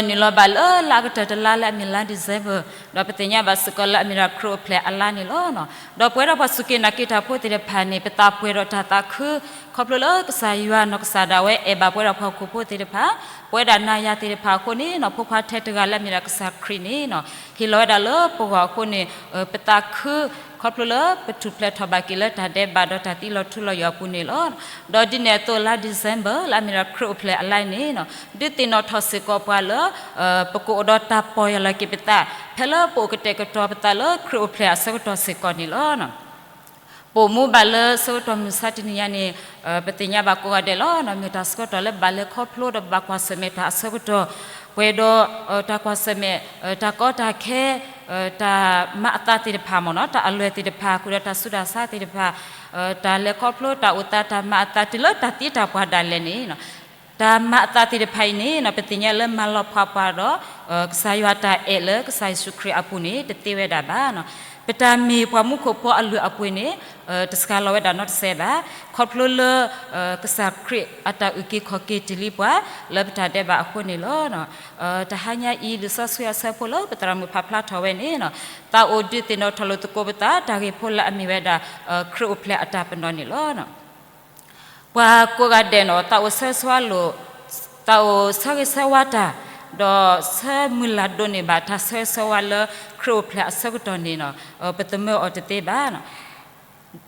နုာ်လီၤဘၣ်လၢလါကတၢၢ်တလါလၢအမ့ၢ်လါ December, ဒီးပသ့ၣ်ညါဘၣ်စ့ၢ်ကီးလၢအမ့ၢ်ဒၣ်ခရံာ်အိၣ်ဖျဲၣ်အလါန့ၣ်လီၤ. ဒီးပဝဲဒၣ်ပှၤစူၢ်က့ၤနာ်က့ၤတၢ်ဖိသ့ၣ်တဖၣ်န့ၣ် ပသးပှဲၤဒီးတၢ်သးခု ခီဖျိလၢကစၢ်ယွၤနီၢ်ကစၢ်ဒၣ်ဝဲအဲၣ်ဘၣ်ပဝဲဒၣ်ပှၤဟီၣ်ခိၣ်ဖိသ့ၣ်တဖၣ်, ပဝဲဒၣ်နၤယၤသ့ၣ်တဖၣ်အဃိန့ၣ် ဖိခွါထဲတဂၤလၢအမ့ၢ်ဒၣ်ကစၢ်ခရံာ်န့ၣ် ဟ့ၣ်လီၤဝဲဒၣ်လၢပဂီၢ်အဃိန့ၣ် ပသးခု ခီဖျိလၢပထူၣ်ဖျဲးထီၣ်ဘၣ်က့ၤလၢတၢ်ဒဲးဘးဒီးတၢ်သံလီၤထူလီၤယိာ်အပူၤန့ၣ်လီၤ. ဒီးဒ်န့ၣ်အသိးလါ December လၢအမ့ၢ်ဒၣ်ခရံာ်အိၣ်ဖျဲၣ်အလါအံၤန့ၣ် ဒုးသ့ၣ်နီၣ်ထီၣ်စ့ၢ်ကီးပှၤလၢ ပကအိၣ်ဒီးတၢ်ပီၢ်ယၢ်လီၤက့ၤပသး ဖဲလၢပအိၣ်ကတဲာ်ကတီၤပသးလၢခရံာ်အိၣ်ဖျဲၣ်အဆၢကတီၢ်စ့ၢ်ကီးန့ၣ်လီၤ. ပအိၣ်မူဘၣ်လၢဆၢကတီၢ်မုၢ်မဆါတနံၤညါန့ၣ် ပသ့ၣ်ညါဘၣ်ကိးဂၤဒဲးလီၤ. မ့ၢ်တၢ်ဆၢကတီၢ်လၢဘၣ်လဲၤခီဖျိဒီးဘၣ်ကွၢ်ဆၢၣ်မဲာ်တၢ်အဆၢကတီၢ်, ပှဲၤဒီး တၢ်ကွၢ်ဆၢၣ်မဲာ် တၢ်ကီတၢ်ခဲ တၢ်မၤအသးသ့ၣ်တဖၣ်မ့ၢ်နီၤ, တၢ်အလွဲၢ်သ့ၣ်တဖၣ် ဃုာ်ဒီးတၢ်ဆူးတၢ်ဆါသ့ၣ်တဖၣ်, တၢ်လဲၤခီဖျိတၢ်အိၣ်သး တၢ်မၤအသးတုၤလၢတၢ်သံတၢ်ပှၢ်ဒၣ်လဲာ်န့ၣ် တၢ်မၤအသးသ့ၣ်တဖၣ်အံၤန့ၣ် ပသ့ၣ်ညါလၢမၤလီၤဖးပှၤဒီး ကစၢ်ယွၤတၢ်အဲၣ်လၢကစၢ်ယ့ၣ်ၡူးခရံာ်အပူၤန့ၣ် တသ့ဝဲဒၣ်ဘၣ်. ပတၢ်မ့ၢ်ပှၤမူခိၣ်ဖိအလုၢ်အပှ့ၤန့ၣ် တစှၤလီၤဝဲဒၣ်နီတစဲးဘၣ်. ခီဖျိလၢ ကစၢ်ခရံာ်အတၢ်အုၣ်က့ၤခီၣ်က့ၤတ့ၢ်လံပှၤ လၢပတၢ်ဒဲးဘးအဃိန့ၣ်လီၤ. တဟါညါအံၤ လံာ်စီဆှံအဆၢဖိလၢပသရၣ်မုၣ်ဖးဖျါထီၣ်ဝဲန့ၣ် သးအိၣ်ဒုးသ့ၣ်နီၣ်ထီၣ်လိာ်သကိးပသး တၢ်ဂ့ၢ်ဖိလၢအမ့ၢ်ဝဲဒၣ် ခရံာ်အိၣ်ဖျဲၣ်အတၢ်ပနီၣ်န့ၣ်လီၤ. ပှၤကိးဂၤဒဲးနီၤ သးအိၣ်ဆၢဂ့ၤဆၢဝါလိာ်, သးအိၣ်ဆၢဂ့ၤဆၢဝါတၢ်, ဒီးဆၢမုၢ်လၢ်ဒိးန့ၢ်ဘၣ်တၢ်ဆၢဂ့ၤဆၢဝါလၢခရံာ်အိၣ်ဖျဲၣ်အဆၢကတီၢ်န့ၣ်နီၤ ပသမၢအီၤတသ့ဘၣ်.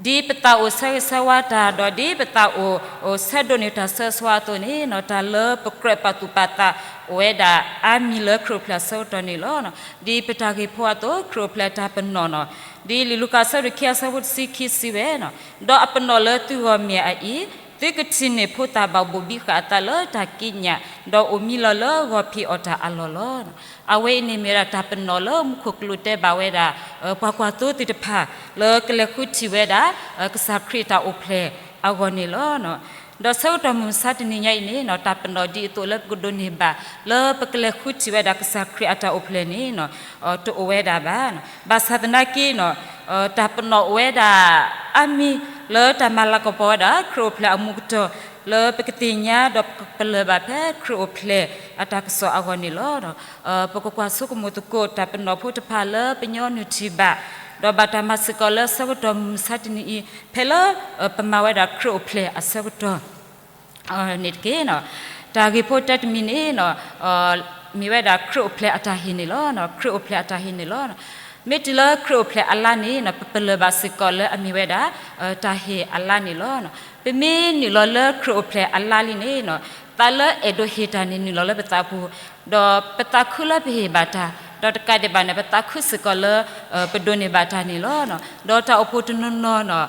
ဒ်ပသးအိၣ်ဆၢဂ့ၤဆၢဝါတၢ် ဒီးဒ်ပသးအိၣ် အိၣ်ဆၢဒိးန့ၢ်တၢ်ဆၢဂ့ၤဆၢဝါအသိးန့ၣ်နီၤ တၢ်လၢပကြၢးပာ်သူၣ်ပာ်သးအိၣ်ဝဲဒၣ်အါမံၤလၢခရံာ်အိၣ်ဖျဲၣ်အဆၢကတီၢ်န့ၣ်လီၤ. ဒ်ပတၢ်ဂ့ၢ်ဖိအသိး ခရံာ်အိၣ်ဖျဲၣ်တၢ်ပနီၣ်နီၤ ဒ်လံာ်လူၤကၣ်အဆၢဒိၣ်ခံအဆၢဖိတဆံခံစံးဝဲနီၤ, ဒီးအပနီၣ်လၢသုဂီၢ်မ့ၢ်အအံၤ, သုကထံၣ်န့ၢ်ဖိသၣ်ဘၣ်ဘိၣ်ဘံဃာ်အသးလၢတၢ်ကံးညာ်, ဒီးအိၣ်မံလီၤလၢဂီၤဖံးအီၣ်တၢ်အလီၢ်လီၤ. အဝဲအံၤန့ၣ်မ့ၢ်ဝဲဒၣ်တၢ်ပနီၣ်လၢမူခိၣ်ကလူးတဲဘၣ်ဝဲဒၣ် ပှၤကွၢ်သိသ့ၣ်တဖၣ် လၢကလဲၤဃုထံၣ်ဝဲဒၣ် ကစၢ်ခရံာ်တၢ်အိၣ်ဖျဲၣ်အဂီၢ်န့ၣ်လီၤ. ဒီးဆၢကတီၢ်မုၢ်မဆါတနံၤညါအံၤန့ၣ်နီၤ တၢ်ပနီၣ်ဒ်အသိးလၢပကဒိးန့ၢ်ဘၣ် လၢပကလဲၤဃုထံၣ်ဝဲဒၣ်ကစၢ်ခရံာ်အတၢ်အိၣ်ဖျဲၣ်န့ၣ်နီၤ တအိၣ်ဝဲဒၣ်ဘၣ်. ဘၣ်ဆၣ်သနာ်က့နီၤ တၢ်ပနီၣ်အိၣ်ဝဲဒၣ်အါမံၤ လၢတၢ်မၤလၤကပီၤဝဲဒၣ် ခရံာ်အိၣ်ဖျဲၣ်အမူကတီၢ် လၢပကသ့ၣ်ညါဒီးပကပလၢၢ်ဘၣ်ဖဲခရံာ်အိၣ်ဖျဲၣ်အတၢ်ကစီၣ်အဂီၢ်န့ၣ်လီၤ. ပကကွၢ်ဆိကမိၣ်သကိးတၢ်ပနီၣ်ဖိတဖၣ်လၢပညီနုၢ်ထံၣ်ဘၣ်, ဒီးဘၣ်တၢ်မၤစ့ၢ်ကီးလၢဆၢကတီၢ်မုၢ်မဆါတနံၤအံၤ ဖဲလၢ ပမၤဝဲဒၣ်ခရံာ်အိၣ်ဖျဲၣ်အဆၢကတီၢ် န့ၣ်တက့ၢ်. တၢ်ဂ့ၢ်ဖိတၢတမံၤန့ၣ် မ့ၢ်ဝဲဒၣ်ခရံာ်အိၣ်ဖျဲၣ်အတၢ်ဟ့ၣ်န့ၣ်လီၤ. ခရံာ်အိၣ်ဖျဲၣ်အတၢ်ဟ့ၣ်န့ၣ်လီၤ. မ့ၢ်တုၤလၢခရံာ်အိၣ်ဖျဲၣ်အလါန့ၣ် ပပလၢၢ်ဘၣ်စ့ၢ်ကီးလၢအမ့ၢ်ဝဲဒၣ် တၢ်ဟ့ၣ်အလါန့ၣ်လီၤ. ပမ့ၢ်နုာ်လီၤလၢခရံာ်အိၣ်ဖျဲၣ်အလါလံန့ၣ် သးလၢအဲၣ်ဒိးဟ့ၣ်တၢ်န့ၣ်နုာ်လီၤလၢပသးပူၤ, ဒီးပသးခုလၢပဟ့ၣ်ဘၣ်တၢ်, ဒီးတကးဒံးဘၣ်န့ၣ် ပသးခုစ့ၢ်ကီးလၢ ပဒိးန့ၢ်ဘၣ်တၢ်န့ၣ်လီၤ. ဒီးတၢ်အိၣ်ဖှိၣ်တနီၤနီၤ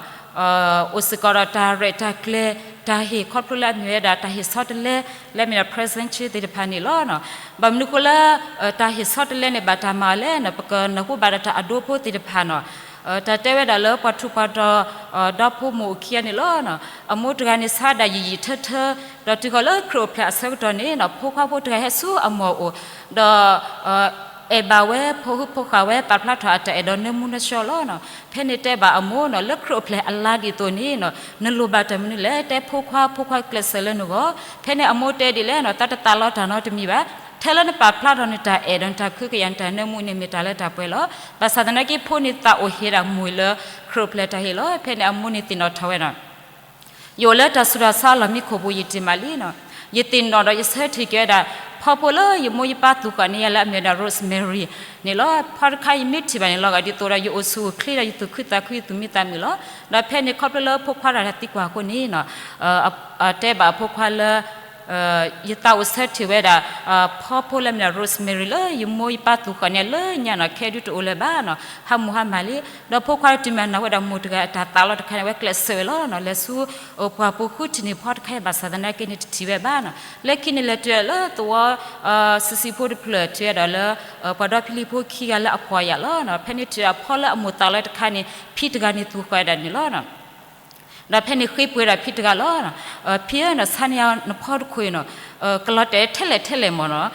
အိၣ်စ့ၢ်ကီးဒီးတၢ်ရဲၣ်တၢ်ကျဲၤ တၢ်ဟ့ၣ်ခီဖျိလၢအမ့ၢ်ဝဲဒၣ် တၢ်ဟ့ၣ်ဆီတလဲ လၢအမ့ၢ်ဒၣ် present သ့ၣ်တဖၣ်န့ၣ်လီၤ. ဘၣ်မနုၤအဃိလၢ တၢ်ဟ့ၣ်ဆီတလဲန့ၣ် ဘၣ်တၢ်မၤအီၤလဲၣ်န့ၣ် ပကနၢ်ဟူဘၣ်ဒီးတၢ်အဒိဖိသ့ၣ်တဖၣ်န့ၣ်, တၢ်တဲဝဲဒၣ်လၢပှၤထူးပှၤတီၤ ဒီဖိမိၢ်အိၣ်ခံဂၤန့ၣ်လီၤ. အမိၢ်တဂၤန့ၣ်ဆါဒၣ်ယံာ်ယံာ်ထၢထၢ, ဒီးတုၤဃီၤလၢခရံာ်အိၣ်ဖျဲၣ်အဆၢကတီၢ်န့ၣ် ဖိခွါဖိတဂၤဟဲဆူအမိၢ်အအိၣ်, ဒီး အဲၣ်ဘၣ်ဝဲ ဖိးဟုဖိးဃာ်ဝဲ ပာ်ဖျါထီၣ်အတၢ်အဲၣ်ဒီးနၢမူနၢဆှီလီၤ. ဖဲန့ၣ်တဲဘၣ်အမိၢ်န့ၣ် လၢခရံာ်အိၣ်ဖျဲၣ်အလါဒ်သိးန့ၣ် နလိၣ်ဘၣ်တၢ်မနုၤလဲၣ်, တဲဖိခွါ ဖိခွါကျဲးစၢးလၢနဂီၢ်. ဖဲန့ၣ်အမိၢ်တဲဒ်လဲၣ်န့ၣ် သးတသးလီတၢ်နီတမံၤဘၣ်. ထဲလၢနပာ်ဖျါထီၣ်နတၢ်အဲၣ်ဒီးနတၢ်ကဟုကယာ်နတၢ်နၢမူန့ၣ် မ့ၢ်တၢ်လၢတၢ်ပှဲၤလီၤ. ဘၣ်ဆၣ်သနာ်က့ ဖိန့ၣ်သးအိၣ်ဟ့ၣ်ဒၣ်မိၢ်လၢ ခရံာ်အိၣ်ဖျဲၣ်တၢ်ဟ့ၣ်လီၤ. ဖဲန့ၣ်အမိၢ်န့ၣ်သ့ၣ်နီၣ်ထီၣ်ဝဲန့ၣ် ယအိၣ်လၢတၢ်ဆူးတၢ်ဆါအလီၢ်မံခိၣ်ပူၤ ယတ့ၢ်မးလံန့ၣ်, ယသ့ၣ်နီၣ်ဒီးယဆၢထၢၣ်က့ၤဝဲဒၣ် ဖီဖိလၢယမိၢ်ယပၢ်သူၣ်ဃာ်န့ၢ်ယၤလၢအမ့ၢ်ဝဲဒၣ် Rosemary န့ၣ်လီၤ. ဖီတခါယမ့ၢ်ထံၣ်ဘၣ်န့ၣ် လီၤဂာ်ဒ်သိးဒီးယအိၣ်ဆူၣ်အိၣ်ချ့ဒီးယသူၣ်ခုသးခု ယသူၣ်မံသးမုာ်လီၤ. ဒီးဖဲန့ၣ်ခီဖျိလၢဖိခွါတဂၤတၢ်သံကွၢ်အဃိန့ၣ် တဲဘၣ်အဖိခွါလၢ ယသးအိၣ်ဆၢထၢၣ်ဝဲဒၣ် ဖီဖိလၢအမ့ၢ်ဒၣ် Rosemary လၢယမိၢ်ယပၢ်သူၣ်ဃာ်န့ၢ်ယၤလၢညါန့ၣ် ခဲဒုးတအိၣ်လၢၤဘၣ်န့ၣ် ဟးမုာ်ဟါမၢ်လံ. ဒီးဖိခွါတုၤမ့ၢ်နၢ်ဟူဝဲဒၣ်မိၢ်တဂၤအတၢ်သးလီတခါန့ၣ် အဝဲကျဲးစၢးဝဲလီၤန့ၣ် လဲၤဆူ ပှၢ်ပူၤဃုထံၣ်န့ၢ်ဖီတခါအံၤ ဘၣ်ဆၣ်သနာ်က့န့ၣ် တထံၣ်ဝဲဘၣ်န့ၣ်. လၢခံန့ၣ်လဲၤတုၤလၢသဝီ ဆံးဆံးဖိတဖျၢၣ် ထံၣ်ဝဲဒၣ်လၢ ပှၤဒီဖံလံၤဖိခံဂၤလၢအဖှီၣ်ယာ်လီၤ. ဖဲန့ၣ်ထံၣ်ဝဲဒၣ်ဖီလၢအမိၢ်သးလီတခါန့ၣ် ဖံတဂၤန့ၣ်သူၣ်ဃာ်ဝဲဒၣ်န့ၣ်လီၤ. ဒီးဖဲန့ၣ်ဃ့ပှ့ၤဒၣ်ဖံတဂၤလီၤ. ဖံဧၢန့ၣ် ဆါန့ၢ်နဖီတခိၣ်အံၤန့ၣ် ကလီၤတဲာ်ထဲလဲၣ်ထဲလဲၣ်မ့ၢ်န့ၣ်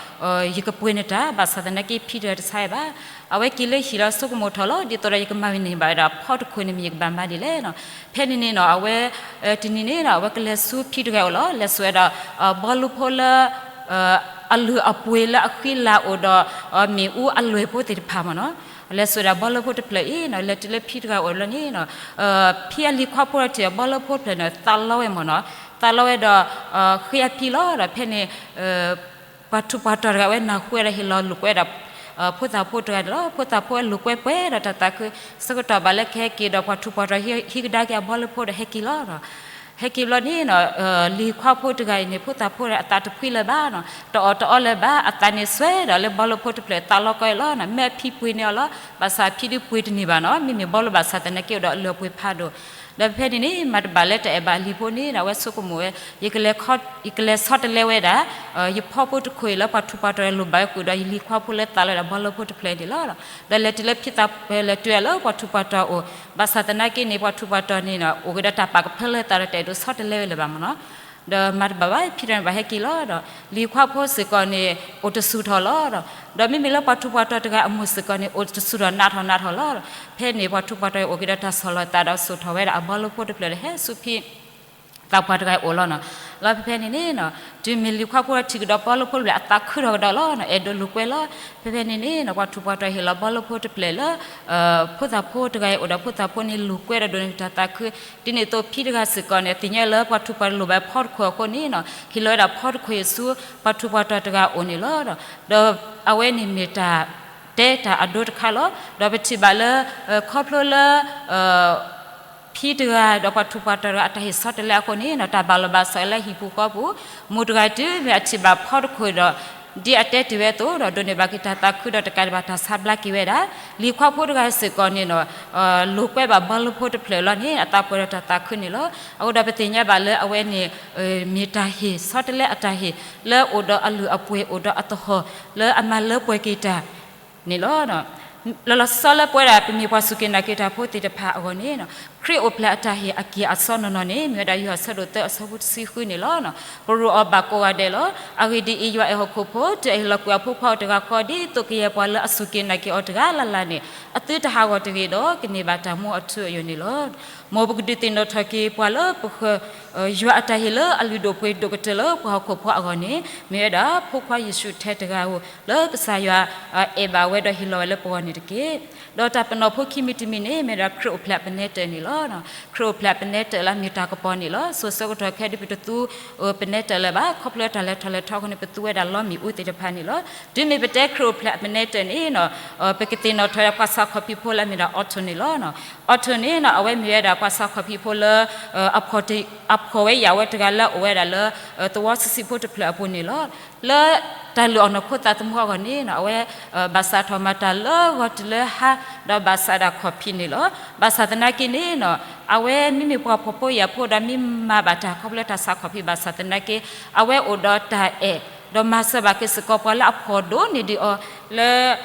ယကပှ့ၤနတၢ် ဘၣ်ဆၣ်သနာ်က့ဖံတဂၤတဆါဘၣ်. အဝဲက့ၤလၢဟံၣ်လီၤ ဆိကမိၣ်ထီၣ်လီၤ ဒ်သိးဒီးယကမၤဝဲန့ၢ်ဘၣ်ဝဲဒၣ်ဖီတခိၣ်န့ၣ် မ့ၢ်ယကဘၣ်မၤဒ်လဲၣ်န့ၣ်. ဖဲန့ၣ်န့ၣ်န့ၣ် အဝဲ တနံၤန့ၣ်န့ၣ် အဝဲကလဲၤဆူဖံတဂၤအအိၣ်လီၤ. လဲၤစိာ်ဝဲဒၣ် ဘီလူဖိလၢ အ အလုၢ်အပှ့ၤလၢအဃံလၤအိၣ်ဒီး မ့ၣ်အူအလွဲၢ်ဖိသ့ၣ်တဖၣ်မ့ၢ်နီၤ, လဲၤစိာ်ဒၣ်ဘီလၢဖိတဖျၢၣ်အံၤနီၤ, လဲၤတုၤလၢဖံတဂၤအိၣ်လီၤန့ၣ်နီၤ, ဖံအလံၤခွါဖိဒီးထံၣ်အဘီလၢဖိတဖျၢၣ်န့ၣ် သးလီဝဲမ့ၢ်နီၤ, သးလီဝဲဒီး ဃ့အဖံလီၤ. ဒီးဖဲန့ၣ် ပှၤထူးပှၤတီၤတဂၤဝဲနၢ်ဟူဝဲဒီးဟ့ၣ်လီၤလိာ်ကွဲဒၣ် ဖိသၣ်ဖိတဂၤန့ၣ်လီၤ. ဖိသၣ်ဖိဝဲလိာ်ကွဲပှဲၤဒီးတၢ်သးခု, ဆၢကတီၢ်ဘၣ်လၢကဟဲက့ၤဒီးပှၤထူးပှၤတီၤဟံးကဒါက့ၤအဘီလၢဖိဒီးဟဲက့ၤလီၤ. ဟဲက့ၤဘျီန့ၣ်နီၤ, လံၤခွါဖိတဂၤအံၤန့ၣ် ဖိသၣ်ဖိဒီးအသးတဖှံလၢၤဘၣ်နီၤ, တအီၣ်တအီလၢၤဘၣ်, အသးန့ၣ်စွဲဒီးလၢဘီလၢဖိတဖျၢၣ်သးလီကီအံၤလီၤနီၤ. မ့ၢ်အဖံပှ့ၤန့ၢ်အီၤလီၤ, ဘၣ်ဆၣ်အဖံဒုးပှ့ၤတန့ၢ်ဘၣ်နီၤ, မ့မ့ၢ်ဘီလၢဘၣ်ဆၣ်သနာ်က့အိၣ်ဒီးအလုၢ်အပှ့ၤဖးဒိၣ်. ဒီးဖဲန့ၣ်န့ၣ် မၤတဘၣ်လၢတၢ်အဲၣ်ဘၣ်အလံၤဖိန့ၣ်ဒီး အဝဲဆိကမိၣ်ဝဲ ယကလဲၤဆီတလဲဝဲဒၣ် ယဖီဖိတခိၣ်အံၤလၢပှၤထူးပှၤတီၤလိၣ်ဘၣ်ဝဲကွံာ်ဒီး ယလံၤခွါဖိလၢသးလီဝဲဒၣ်ဘီလၢဖိတဖျၢၣ်န့ၣ်လီၤ. ဒီးလဲၤတုၤလၢဖံသး လဲၤတုၤလၢပှၤထူးပှၤတီၤအအိၣ်, ဘၣ်ဆၣ်သနာ်က့န့ၣ် ပှၤထူးပှၤတီၤန့ၣ်နီၤ အိၣ်က့ၤဒီးတၢ်ပာ်ကဖၢလၢသးဒီးတအဲၣ်ဒိးဆီတလဲဝဲလၢၤဘၣ်မ့ၢ်နီၤ. ဒီးမၤတဘၣ်ဘၣ် ဖံတဂၤန့ၣ်ဘၣ်ဟဲက့ၤလီၤဒီး လံၤခွါဖိစ့ၢ်ကီးန့ၣ် အိၣ်တဆူၣ်ထီၣ်လီၤဒီး ဒီးမ့မ့ၢ်လၢပှၤထူးပှၤတီၤတဂၤအမိၢ်စ့ၢ်ကီးန့ၣ် အိၣ်တဆူၣ်ထီၣ်နးထီၣ်နးထီၣ်လီၤ. ဖဲန့ၣ်ပှၤထူးပှၤတီၤအိၣ်က့ၤဒီးတၢ်ဆီၣ်လီၤသးဒီးစိာ်ထီၣ်ဝဲဒၣ်အဘီလၢဖိတဖျၢၣ်ဒီး ဟဲဆူဖံ သးပှၢ်တဂၤအအိၣ်လီၤနီၤ. လီၤဖဲဖဲန့ၣ်န့ၣ်နီၤ တုၤမ့ၢ်လံၤခွါဖိထံၣ်ကဒီးဘီလၢဖိတဖျၢၣ် အသးခုထီၣ်ကဒီးလီၤနီၤ, အဲၣ်ဒိးလိာ်ကွဲလီၤ. ဖဲဖဲန့ၣ်န့ၣ်နီၤ ပှၤထူးပှၤတီၤဟ့ၣ်လီၤဘီလၢဖိတဖျၢၣ်လၢ ဖိသၣ်ဖိတဂၤအံၤအိၣ်ဒီး ဖိသၣ်ဖိန့ၣ်လိာ်ကွဲဒီးဒိးန့ၢ်တၢ်သးခု, ဒ်န့ၣ်အသိးဖံတဂၤစ့ၢ်ကီးန့ၣ် သ့ၣ်ညါလၢပှၤထူးပှၤတီၤလိၣ်ဘၣ်ဖီတခိၣ်အဃိန့ၣ်နီၤ ဟ့ၣ်လီၤဝဲဒၣ်ဖီတခိၣ်အံၤဆူ ပှၤထူးပှၤတီၤတဂၤအအိၣ်န့ၣ်လီၤ. ဒီးအဝဲန့ၣ်မ့ၢ်တၢ်တဲတၢ်အဒိတခါလီၤ. ဒီးပထံၣ်ဘၣ်လၢ ခီဖျိလၢ ဖံတဂၤဒီးပှၤထူးပှၤတီၤတဂၤအတၢ်ဟ့ၣ်ဆီတလဲအဃိန့ၣ်နီၤ တၢ်ဘၣ်လီၤဘၣ်စးလၢဟံၣ်ပူၤဃီပူၤ, မိၢ်တဂၤတုၤမ့ၢ်အထံၣ်ဘၣ်ဖီတခိၣ်ဒီး ဒ်အတဲတ့ၢ်ဝဲအသိးဒီး ဒိးန့ၢ်ဘၣ်က့ၤတၢ်သးခုဒီးတကးဒံးဘၣ်တၢ်ဆါဘျါက့ၤဝဲဒၣ် လံၤခွါဖိတဂၤစ့ၢ်ကီးန့ၣ်နီၤ လိာ်ကွဲဘၣ်ဘီလၢဖိတဖျၢၣ်လီၤန့ၣ် အသးပှဲၤဒီးတၢ်သးခုန့ၣ်လီၤ. အဃိဒီးပသ့ၣ်ညါဘၣ်လၢအဝဲန့ၣ် မ့ၢ်တၢ်ဟ့ၣ်ဆီတလဲအတၢ်ဟ့ၣ် လၢအိၣ်ဒီးအလုၢ်အပှ့ၤ အိၣ်ဒီးအသဟီၣ် လၢအမၤလၢပှဲၤက့ၤတၢ် န့ၣ်လီၤ. လီၤလီၤဆီဆီလၢပဝဲဒၣ်ပမ့ၢ်ပှၤစူၢ်က့ၤနာ်က့ၤတၢ်ဖိသ့ၣ်တဖၣ်အဂီၢ်န့ၣ် ခရံာ်အိၣ်ဖျဲၣ်အတၢ်ဟ့ၣ်အက့ၢ်အစီနီၢ်နီၢ်န့ၣ် မ့ၢ်ဝဲဒၣ်ယိၤဟၣ်ဆၢဒိၣ်သၢအဆၢဖိတဆံဃုန့ၣ်လီၤ. ပရိၣ်အီၤဘၣ်ကိးဂၤဒဲးလီၤ. အဂ့ၢ်ဒ်အံၤ, ယွၤအဲၣ်ဟီၣ်ခိၣ်ဖိ, တုၤအဟ့ၣ်လီၤကွံာ်အဖိခွါအိၣ်တဂၤဃီ, ဒ်သိးကယဲၢ်ပှၤလၢအစူၢ်က့ၤနာ်က့ၤအီၤတဂၤလၢ်လၢ်န့ၣ် အသုတဟးဂီၤတဂ့ၤဒီး ကန့ၢ်ဘၣ်တၢ်မူအထူအယိာ်န့ၣ်လီၤ. မ်ပကဒုးသ့ၣ်နီၣ်ထီၣ်က့ၤပှၤလၢပဃၢၤ ယွၤအတၢ်ဟ့ၣ်လၢအလုၢ်ဒိၣ်ပှ့ၤဒိၣ်ကတၢၢ်လၢပှၤဟီၣ်ခိၣ်ဖိအဂီၢ်န့ၣ် မ့ၢ်ဝဲဒၣ်ဖိခွါယ့ၣ်ၡူးထဲတဂၤဧိၤ လၢကစၢ်ယွၤအဲၣ်ဘၣ်ဝဲဒီးဟ့ၣ်လီၤဝဲလၢပဂီၢ်န့ၣ်တက့ၢ်. ဒီးတၢ်ပနီၣ်ဖိခံမံၤတမံၤန့ၣ် မ့ၢ်ဒၣ်ခရံာ်အိၣ်ဖျဲၣ်အပနဲတၢၣ်န့ၣ်လီၤ. ခရံာ်အိၣ်ဖျဲၣ်အပနဲတၢၣ်လၢအမ့ၢ်တၢ်ကပီၤန့ၣ်လီၤ. စိၤဆၢကတီၢ်ခဲအံၤဒ်ပတသူ ပနဲတၢၣ်လၢၤဘၣ်, ခီဖျိတၢ်လဲၤထီၣ်လဲၤထီအဃိန့ၣ် ပသူဝဲဒၣ်လီမ့ၣ်အူသ့ၣ်တဖၣ်န့ၣ်လီၤ. တုၤမ့ၢ်ပတဲခရံာ်အိၣ်ဖျဲၣ်အပနဲတၢၣ်န့ၣ် ပကသ့ၣ်နီၣ်ထီၣ်ဝဲဒၣ်ပှၤဆါခီၣ်ဖံးဖိလၢအမ့ၢ်ဒၣ် Otto န့ၣ်လီၤ. Otto န့ၣ် အဝဲမ့ၢ်ဝဲဒၣ်ပှၤဆါခီၣ်ဖံးဖိလၢ အဖှီၣ်ဝဲယာ်ဝဲတဂၤလၢအအိၣ်ဝဲဒၣ်လၢ သဝီဆံးဆံးဖိတဖျၢၣ်အပူၤန့ၣ်လီၤ. လၢတၢ်လုၢ်အီၣ်နီၢ်ခိသးသမူအဂီၢ်န့ၣ် အဝဲ ဘၣ်ဆၣ်ထီၣ်မၤတၢ်လၢဂီၤတုၤလၢဟါ ဒီးဘၣ်ဆၣ်ဒၣ်ခီၣ်ဖံးန့ၣ်လီၤ. ဘၣ်ဆၣ်သနာ်က့န့ၣ် အဝဲမ့မ့ၢ်ပှၤဖှီၣ်ဖိယာ်ဖိဒီးမ့ၢ်မၤဘၣ်တၢ်ခီဖျိတၢ်ဆါခီၣ်ဖံးဘၣ်ဆၣ်သနာ်က့ အဝဲအိၣ်ဒီးတၢ်အဲၣ် ဒီးမၤစၢၤဘၣ်က့ၤစ့ၢ်ကီးပှၤလၢအဖှီၣ်ဒိၣ်န့ၢ်ဒံးအီၤလၢ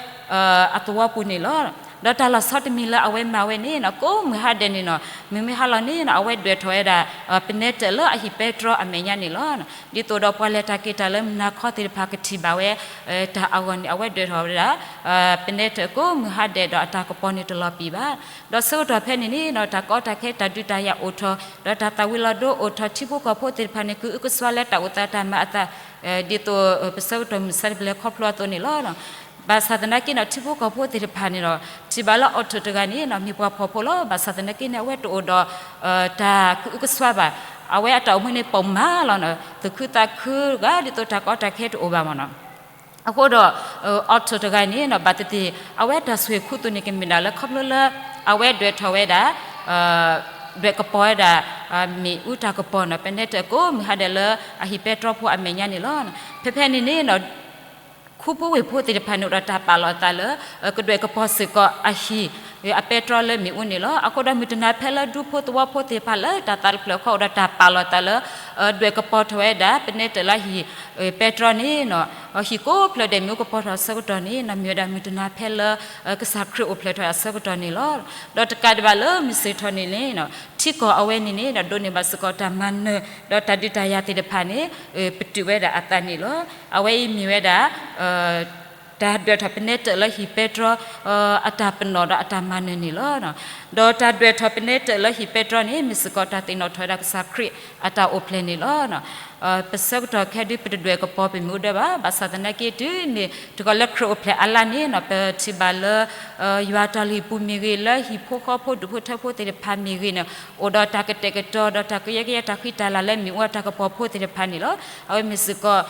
အသဝီပူၤန့ၣ်လီၤ. ဒီးတၢ်လီၤဆီတမံၤလၢအဝဲမၤဝဲန့ၣ် ကိးမုၢ်ဟါဒဲးန့ၣ်နီၤ မုၢ်မ့ၢ်ဟါလီၤန့ၣ် အဝဲဒွဲၣ်ထီၣ်ဝဲဒၣ် ပနဲတၢၣ်လၢအဟံၣ်ပဲတြီအမဲာ်ညါန့ၣ်လီၤ. ဒ်သိးဒီးပှၤလဲၤတၢ်က့ၤတၢ်လၢမုၢ်နၤခီသ့ၣ်တဖၣ်ကထံၣ်ဘၣ်ဝဲ တၢ်အဂီၢ်န့ၣ် အဝဲဒွဲၣ်ထီၣ်ဝဲဒၣ် ပနဲတၢၣ်ကိးမုၢ်ဟါဒဲးဒီးအတၢ်ကပီၤန့ၣ်တလီၤပံာ်ဘၣ်. ဒီးဆၢကတီၢ်ဖဲန့ၣ်န့ၣ် တၢ်ကီတၢ်ခဲတၢ်ဒုးတၢ်ယၤအိၣ်ထီၣ် ဒီးတၢ်သၣ်ဝံၤလီၤဒိအိၣ်ထီၣ် ထံဖိကီၢ်ဖိသ့ၣ်တဖၣ်န့ၣ် ကအုကစွါလၢတၢ်အိၣ်သးတၢ်မၤအသး ဒ်သိးပဆၢကတီၢ်မုၢ်ဆါတပလဲၤခီဖျိအသိးန့ၣ်လီၤ. ဘၣ်ဆၣ်သနာ်က့န့ၣ် ထံဖိကီၢ်ဖိသ့ၣ်တဖၣ်န့ၣ်ဒီး ထံၣ်ဘၣ်လၢ Otto တဂၤန့ၣ် မ့ၢ်ပှၤဖှီၣ်ဖိလီၤ. ဘၣ်ဆၣ်သနာ်က့န့ၣ် အဝဲတအိၣ်ဒီး တၢ်ကအုကစွါဘၣ်. အဝဲအတၢ်အိၣ်မူန့ၣ်ပိာ်မးလီၤ. သူၣ်ခုသးခုဂၤ ဒ်သိးတၢ်ကီတၢ်ခဲတအိၣ်ဘၣ်မ့ၢ်နီၤ. အဃိဒီး Otto တဂၤန့ၣ် ဘၣ်သ့ၣ်သ့ၣ် အဝဲတၢ်ဆိၣ်ဂ့ၤခူသူၣ်န့ၣ် ကမ့ၢ်ဒၣ်လၢခီဖျိလၢ အဝဲဒွဲၣ်ထီၣ်ဝဲဒၣ် ဒွဲၣ်ကပီၤဝဲဒၣ် မ့ၣ်အူတၢ်ကပီၤနီၤ ပနဲတၢၣ်ကိးမုၢ်ဟါဒဲးလၢအဟံၣ်ပဲတြီဖိအမဲာ်ညါန့ၣ်လီၤ. ဖဲဖဲန့ၣ်န့ၣ် ခူဖိဝ့ၢ်ဖိသ့ၣ်တဖၣ်န့ၣ်ဒီးတၢ်ပာ်လီၤအသးလၢ ကဒွဲၣ်ကပီၤစ့ၢ်ကီးအဟံၣ် အပဲတြီလၢမ့ၣ်အူန့ၣ်လီၤ. အဃိဒီးမုၢ်တနၤဖဲလၢဒူဖိသဝီဖိသ့ၣ်တဖၣ်လၢတၢ်သးတဖျၢၣ်ခီအိၣ်ဒီးတၢ်ပာ်လီၤအသးလၢ ဒွဲၣ်ကပီၤထီၣ်ဝဲဒၣ် ပနဲတၢၣ်လၢဟံၣ်ပဲတြီန့ၣ် ဟံၣ်ကိးဖျၢၣ်ဒဲးမ့ၣ်အူကပီၤထီၣ်အဆၢကတီၢ်န့ၣ် မ့ၢ်ဝဲဒၣ်မုၢ်တနၤဖဲလၢ ကစၢ်ခရံာ်အိၣ်ဖျဲၣ်ထီၣ်အဆၢကတီၢ်န့ၣ်လီၤ. ဒီးတကးဒံးဘၣ်လၢမုၢ်ဆ့ၣ်ထီၣ်န့ၣ်န့ၣ် ထံကီၢ်အဝဲန့ၣ်န့ၣ် ဒိးန့ၢ်ဘၣ်စ့ၢ်ကီးတၢ်မၤနၢၤ ဒီးတၢ်ဒုးတၢ်ယၤသ့ၣ်တဖၣ်န့ၣ် ပတုာ်ဝဲဒၣ်အသးန့ၣ်လီၤ. အဝဲအံၤမ့ၢ်ဝဲဒၣ် တၢ်ဒွဲၣ်ထီၣ်ပနဲတၢၣ်လၢဟံၣ်ပဲတြီ အတၢ်ပနီၣ်ဒီးအတၢ်မၤနၢၤန့ၣ်လီၤ. ဒီးတၢ်ဒွဲၣ်ထီၣ်ပနဲတၢၣ်လၢဟံၣ်ပဲတြီန့ၣ် မ့ၢ်စ့ၢ်ကီးတၢ်သ့ၣ်နီၣ်ထီၣ်ဝဲဒၣ်ကစၢ်ခရံာ်အတၢ်အိၣ်ဖျဲၣ်န့ၣ်လီၤ. ပဆၢကတီၢ်ခဲဒုး ပတဒွဲၣ်ကပီၤပမ့ၢ်အိၣ်ဒၣ်ဘၣ်, ဘၣ်ဆၣ်သနာ်က့ တုၤမ့ၢ်တဂီၤလၢခရံာ်အိၣ်ဖျဲၣ်အါလါန့ၣ်နီၤ ပထံၣ်ဘၣ်လၢ ယွၤတၢ်လုၢ်ဟံၣ်ပူၤမ့ၢ်ဂ့ၤ, လၢဟံၣ်ဖိဃီဖိဒူၣ်ဖိထၢဖိသ့ၣ်တဖၣ်မ့ၢ်ဂ့ၤန့ၣ် အိၣ်ဒီးတၢ်ကတဲာ်ကတီၤဒီးတၢ်ကယၢကယဲ တၢ်ဃံတၢ်လၤလၢမ့ၣ်အူအတၢ်ကပီၤဖိသ့ၣ်တဖၣ်န့ၣ်လီၤ. အဝဲမ့ၢ်စ့ၢ်ကီး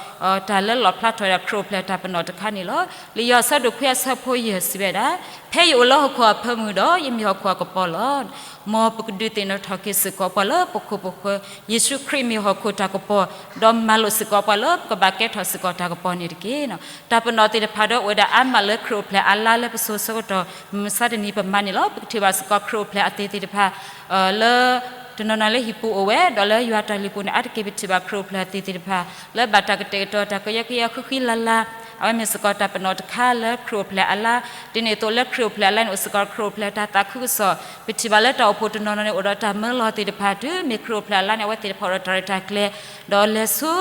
တၢ်လၢလီၣ်ဖျါထီၣ်ဝဲဒၣ်ခရံာ်အိၣ်ဖျဲၣ်အတၢ်ပနီၣ်တခါန့ၣ်လီၤ. လံာ်ယိၤဟၣ်အဆၢဒိၣ်ခွံအဆၢဖိယဲၢ်စံးဝဲဒၣ်, ဖဲယအိၣ်လၢဟီၣ်ခိၣ်အဖၢမုၢ်ဒီး ယမ့ၢ်ဟီၣ်ခိၣ်အကပီၤလီၤ. မ်ပကဒုးသ့ၣ်နီၣ်ထီၣ်က့ၤစ့ၢ်ကီးပှၤလၢပခိၣ်ပဃၢၤ, ယ့ၣ်ၡူးခရံာ်မ့ၢ်ဟီၣ်ခိၣ်တၢ်ကပီၤ, ဒီးမၤလိာ်စ့ၢ်ကီးပှၤလၢပကဘၣ်ကဲထီၣ်စ့ၢ်ကီးတၢ်ကပီၤန့ၣ်တက့ၢ်. တၢ်ပနီၣ်သ့ၣ်တဖၣ်ဒီးအိၣ်ဝဲဒၣ်အါမးလၢခရံာ်အိၣ်ဖျဲၣ်အါလါလၢပစိၤဆၢကတီၢ် မုၢ်မဆါတနံၤပမၤန့ၣ်လီၤ. ပကထံၣ်ဘၣ်စ့ၢ်ကီးခရံာ်အိၣ်ဖျဲၣ်အသ့ၣ်သ့ၣ်တဖၣ် လၢ တနီၤနီၤလၢဟံၣ်ပူၤအိၣ်ဝဲ ဒီးလၢယွၤတၢ်လုၢ်ပူၤန့ၣ် အါတက့ၢ်ပထံၣ်ဘၣ်ခရံာ်အိၣ်ဖျဲၣ်အသ့ၣ်သ့ၣ်တဖၣ် လၢဘၣ်တၢ်ကတဲာ်ကတီၤတၢ်ကယၢကယဲဃံဃံလၤလၤ, အဝဲမ့ၢ်စ့ၢ်ကီးတၢ်ပနီၣ်တခါလၢခရံာ်အိၣ်ဖျဲၣ်အါလါ, ဒ်န့ၣ်အသိးလၢခရံာ်အိၣ်ဖျဲၣ်အါလါန့ၣ် အိၣ်စ့ၢ်ကီးခရံာ်အိၣ်ဖျဲၣ်တၢ်သးခုကစီၣ်, ပထံၣ်ဘၣ်လၢတၢ်အိၣ်ဖှိၣ်တနီၤနီၤန့ၣ် အိၣ်ဒီးတၢ်မၢလီၤသ့ၣ်တဖၣ် တုၤမ့ၢ်ခရံာ်အိၣ်ဖျဲၣ်အါလါန့ၣ် အဝဲသ့ၣ်တဖၣ်အိၣ်ဒီးတၢ်ရဲၣ်တၢ်ကျဲၤ ဒီးလဲၤဆူ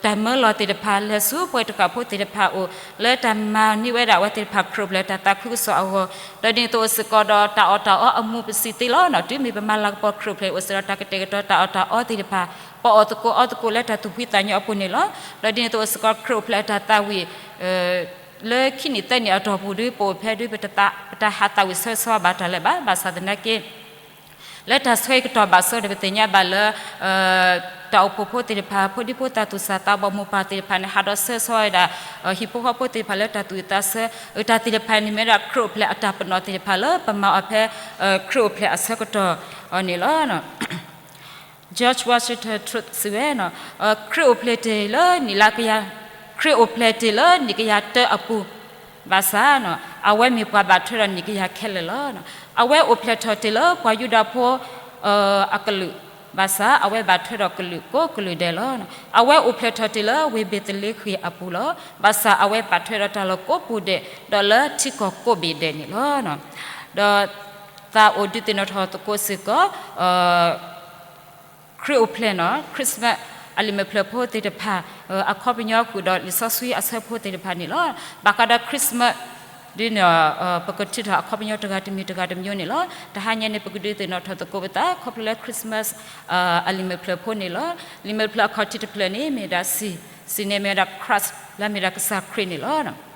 တၢ်မၢလီၤသ့ၣ်တဖၣ် လဲၤဆူပှၤတဃၣ်ဖိသ့ၣ်တဖၣ်အအိၣ် လၢတၢ်မၤန့ၢ်ဝဲဒၣ်အဝဲသ့ၣ်တဖၣ်ခရံာ်အိၣ်ဖျဲၣ်တၢ်သးခုကစီၣ်အဂီၢ်, ဒီးဒ်န့ၣ်အသိးအိၣ်စ့ၢ်ကီးဒီးတၢ်အီၣ်တၢ်အီအမူးပစံးသ့လီၤ. တုၤမ့ၢ်ပမၤလၤကပီၤခရံာ်အိၣ်ဖျဲၣ်န့ၣ် အိၣ်စ့ၢ်ကီးဒီးတၢ်ကတဲာ်ကတီၤတၢ်အီၣ်တၢ်အီသ့ၣ်တဖၣ်, ပအီၣ်သကိးအီသကိးလၢတၢ်သူၣ်ဖှံသးညီအပူၤန့ၣ်လီၤ. ဒီးဒ်န့ၣ်အသိးအိၣ်စ့ၢ်ကီးခရံာ်အိၣ်ဖျဲၣ်အတၢ်သးဝံၣ် လၢခံနံၣ်သၢနံၣ်အတီၢ်ပူၤဒီး ပအိၣ်ဖဲဒုး ပတဟးသးဝံၣ်ဆၢဆၢဘၣ်တၢ်လၢၤဘၣ်. ဘၣ်ဆၣ်သနာ်က့ လၢတၢ်ဆှၢကတီၢ်ဘၣ်ဆၢဒီး ပသ့ၣ်ညါဘၣ်လၢ တၢ်အိၣ်ဖှိၣ်ဖိသ့ၣ်တဖၣ် ဖိဒံဖိသၣ်သူၣ်စၢ်သးဘီၣ်မိၢ်ပၢ်သ့ၣ်တဖၣ်န့ၣ် ဟးဒီးဆၢဆၢဝဲဒၣ် ဟံၣ်ဖိဃီဖိသ့ၣ်တဖၣ်လၢတၢ်သူၣ်ဝံၣ်သးဆၢ, တၢ်သ့ၣ်တဖၣ်န့ၣ်မ့ၢ်ဝဲဒၣ်ခရံာ်အိၣ်ဖျဲၣ်အတၢ်ပနီၣ်သ့ၣ်တဖၣ်လၢပမၤအီၤဖဲ ခရံာ်အိၣ်ဖျဲၣ်အဆၢကတီၢ်န့ၣ်လီၤ. George Washington စံးဝဲ ခရံာ်အိၣ်ဖျဲၣ်တ့ၢ်လၢနံၣ်လါကယၤ, ခရံာ်အိၣ်ဖျဲၣ်တ့ၢ်လၢနံၣ်ကယၤတၢအပူၤ, ဘၣ်ဆၣ် အဝဲမ့ၢ်ပှၤဘၣ်ထွဲဒီးနံၣ်ကယၤခဲလၢာ်လီၤ. အဝဲအိၣ်ဖျဲၣ်ထီၣ်တ့ၢ်လၢပှၤယူဒၤဖိ အကလုာ်, ဘၣ်ဆၣ် အဝဲဘၣ်ထွဲဒီးကလုာ်ကိးကလုာ်ဒဲးလီၤ. အဝဲအိၣ်ဖျဲၣ်ထီၣ်တ့ၢ်လၢဝ့ၢ်ဘ့းသလ့ဃ့ၣ်အပူၤလီၤ. ဘၣ်ဆၣ် အဝဲဘၣ်ထွဲဒီးတၢ်လီၢ်ကိးပူၤဒဲး ဒီးလၢထံကီၢ်ကိးဘ့ၣ်ဒဲးန့ၣ်လီၤ. ဒီးသးအိၣ်ဒုးသ့ၣ်နီၣ်ထီၣ်သကိးစ့ၢ်ကီး ခရံာ်အိၣ်ဖျဲၣ်နီၤ Christmas အလံာ်မဲာ်ဖျၢၣ်ဖိသ့ၣ်တဖၣ် အခီပညီဃုာ်ဒီးလံာ်စီဆှံအဆၢဖိသ့ၣ်တဖၣ်န့ၣ်လီၤ. ဘၣ်ဃးဒီး Christmas ဒ်န့ၣ် ပကထံၣ်ထီၣ်အခီပညီတဂၤတမံၤတဂၤတမံၤန့ၣ်လီၤ. တဟါညါန့ၣ် ပကဒုးသ့ၣ်နီၣ်ထီၣ်သကိးပသး ခီဖျိလၢ Christmas အလံာ်မဲာ်ဖျၢၣ်ဖိန့ၣ်လီၤ. လံာ်မဲာ်ဖျၢၣ်အခီၣ်ထံးတဖျၢၣ်န့ၣ် မ့ၢ်ဝဲဒၣ် စံၣ်, စံၣ်န့ၣ်မ့ၢ်ဝဲဒၣ် Christ လၢအမ့ၢ်ဝဲဒၣ်ကစၢ်ခရံာ်န့ၣ်လီၤ.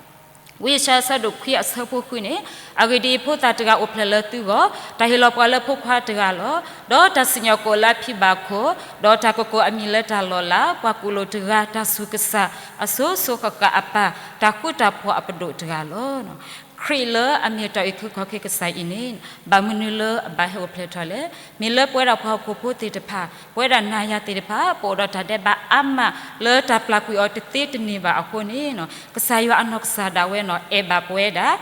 ဝံယၡါယၤအဆၢဒိၣ်ခွံအဆၢဖိဃုန့ၣ်, အဂ့ၢ်ဒ်အံၤ, ဖိသၣ်တဂၤအိၣ်ဖျဲၣ်လၢသုဂီၢ်, တၢ်ဟ့ၣ်လီၤပှၤလၢဖိခွါတဂၤလီၤ. ဒီးတၢ်စံၣ်ညီၣ်ကွီၢ်လၢအဖံဘၣ်ခိၣ်, ဒီးတၢ်ကကိးအမံၤလၢတၢ်လီၤလး, ပှၤကူၣ်လိာ်တဂၤ, တၢ်ဆူၣ်ကစၢ်, အစိၤစိၤဃၣ်ဃၣ်အပၢ်, တၢ်ဃူတၢ်ဖိးအပဒိၣ်တဂၤလီၤ. ခရံာ်လၢအမ့ၢ်တၢ်အုၣ်က့ၤခီၣ်က့ၤကစၢ်အံၤန့ၣ် ဘၣ်မနုၤလၢအဘၣ်ဟဲအိၣ်ဖျဲၣ်ထီၣ်လဲၣ်. မ့ၢ်လၢပဝဲဒၣ်ပှၤဟီၣ်ခိၣ်ဖိသ့ၣ်တဖၣ်, ပဝဲဒၣ်နၤယၤသ့ၣ်တဖၣ် ပအိၣ်ဒီးတၢ်ဒဲးဘးအါမးလၢတၢ်ပျၢ်ကွံာ်အီၤတသ့တန့ၢ်ဘၣ်အဃိန့ၣ်, ကစၢ်ယွၤအနီၢ်ကစၢ်ဒၣ်ဝဲန့ၣ် အဲၣ်ဘၣ်ပဝဲဒၣ်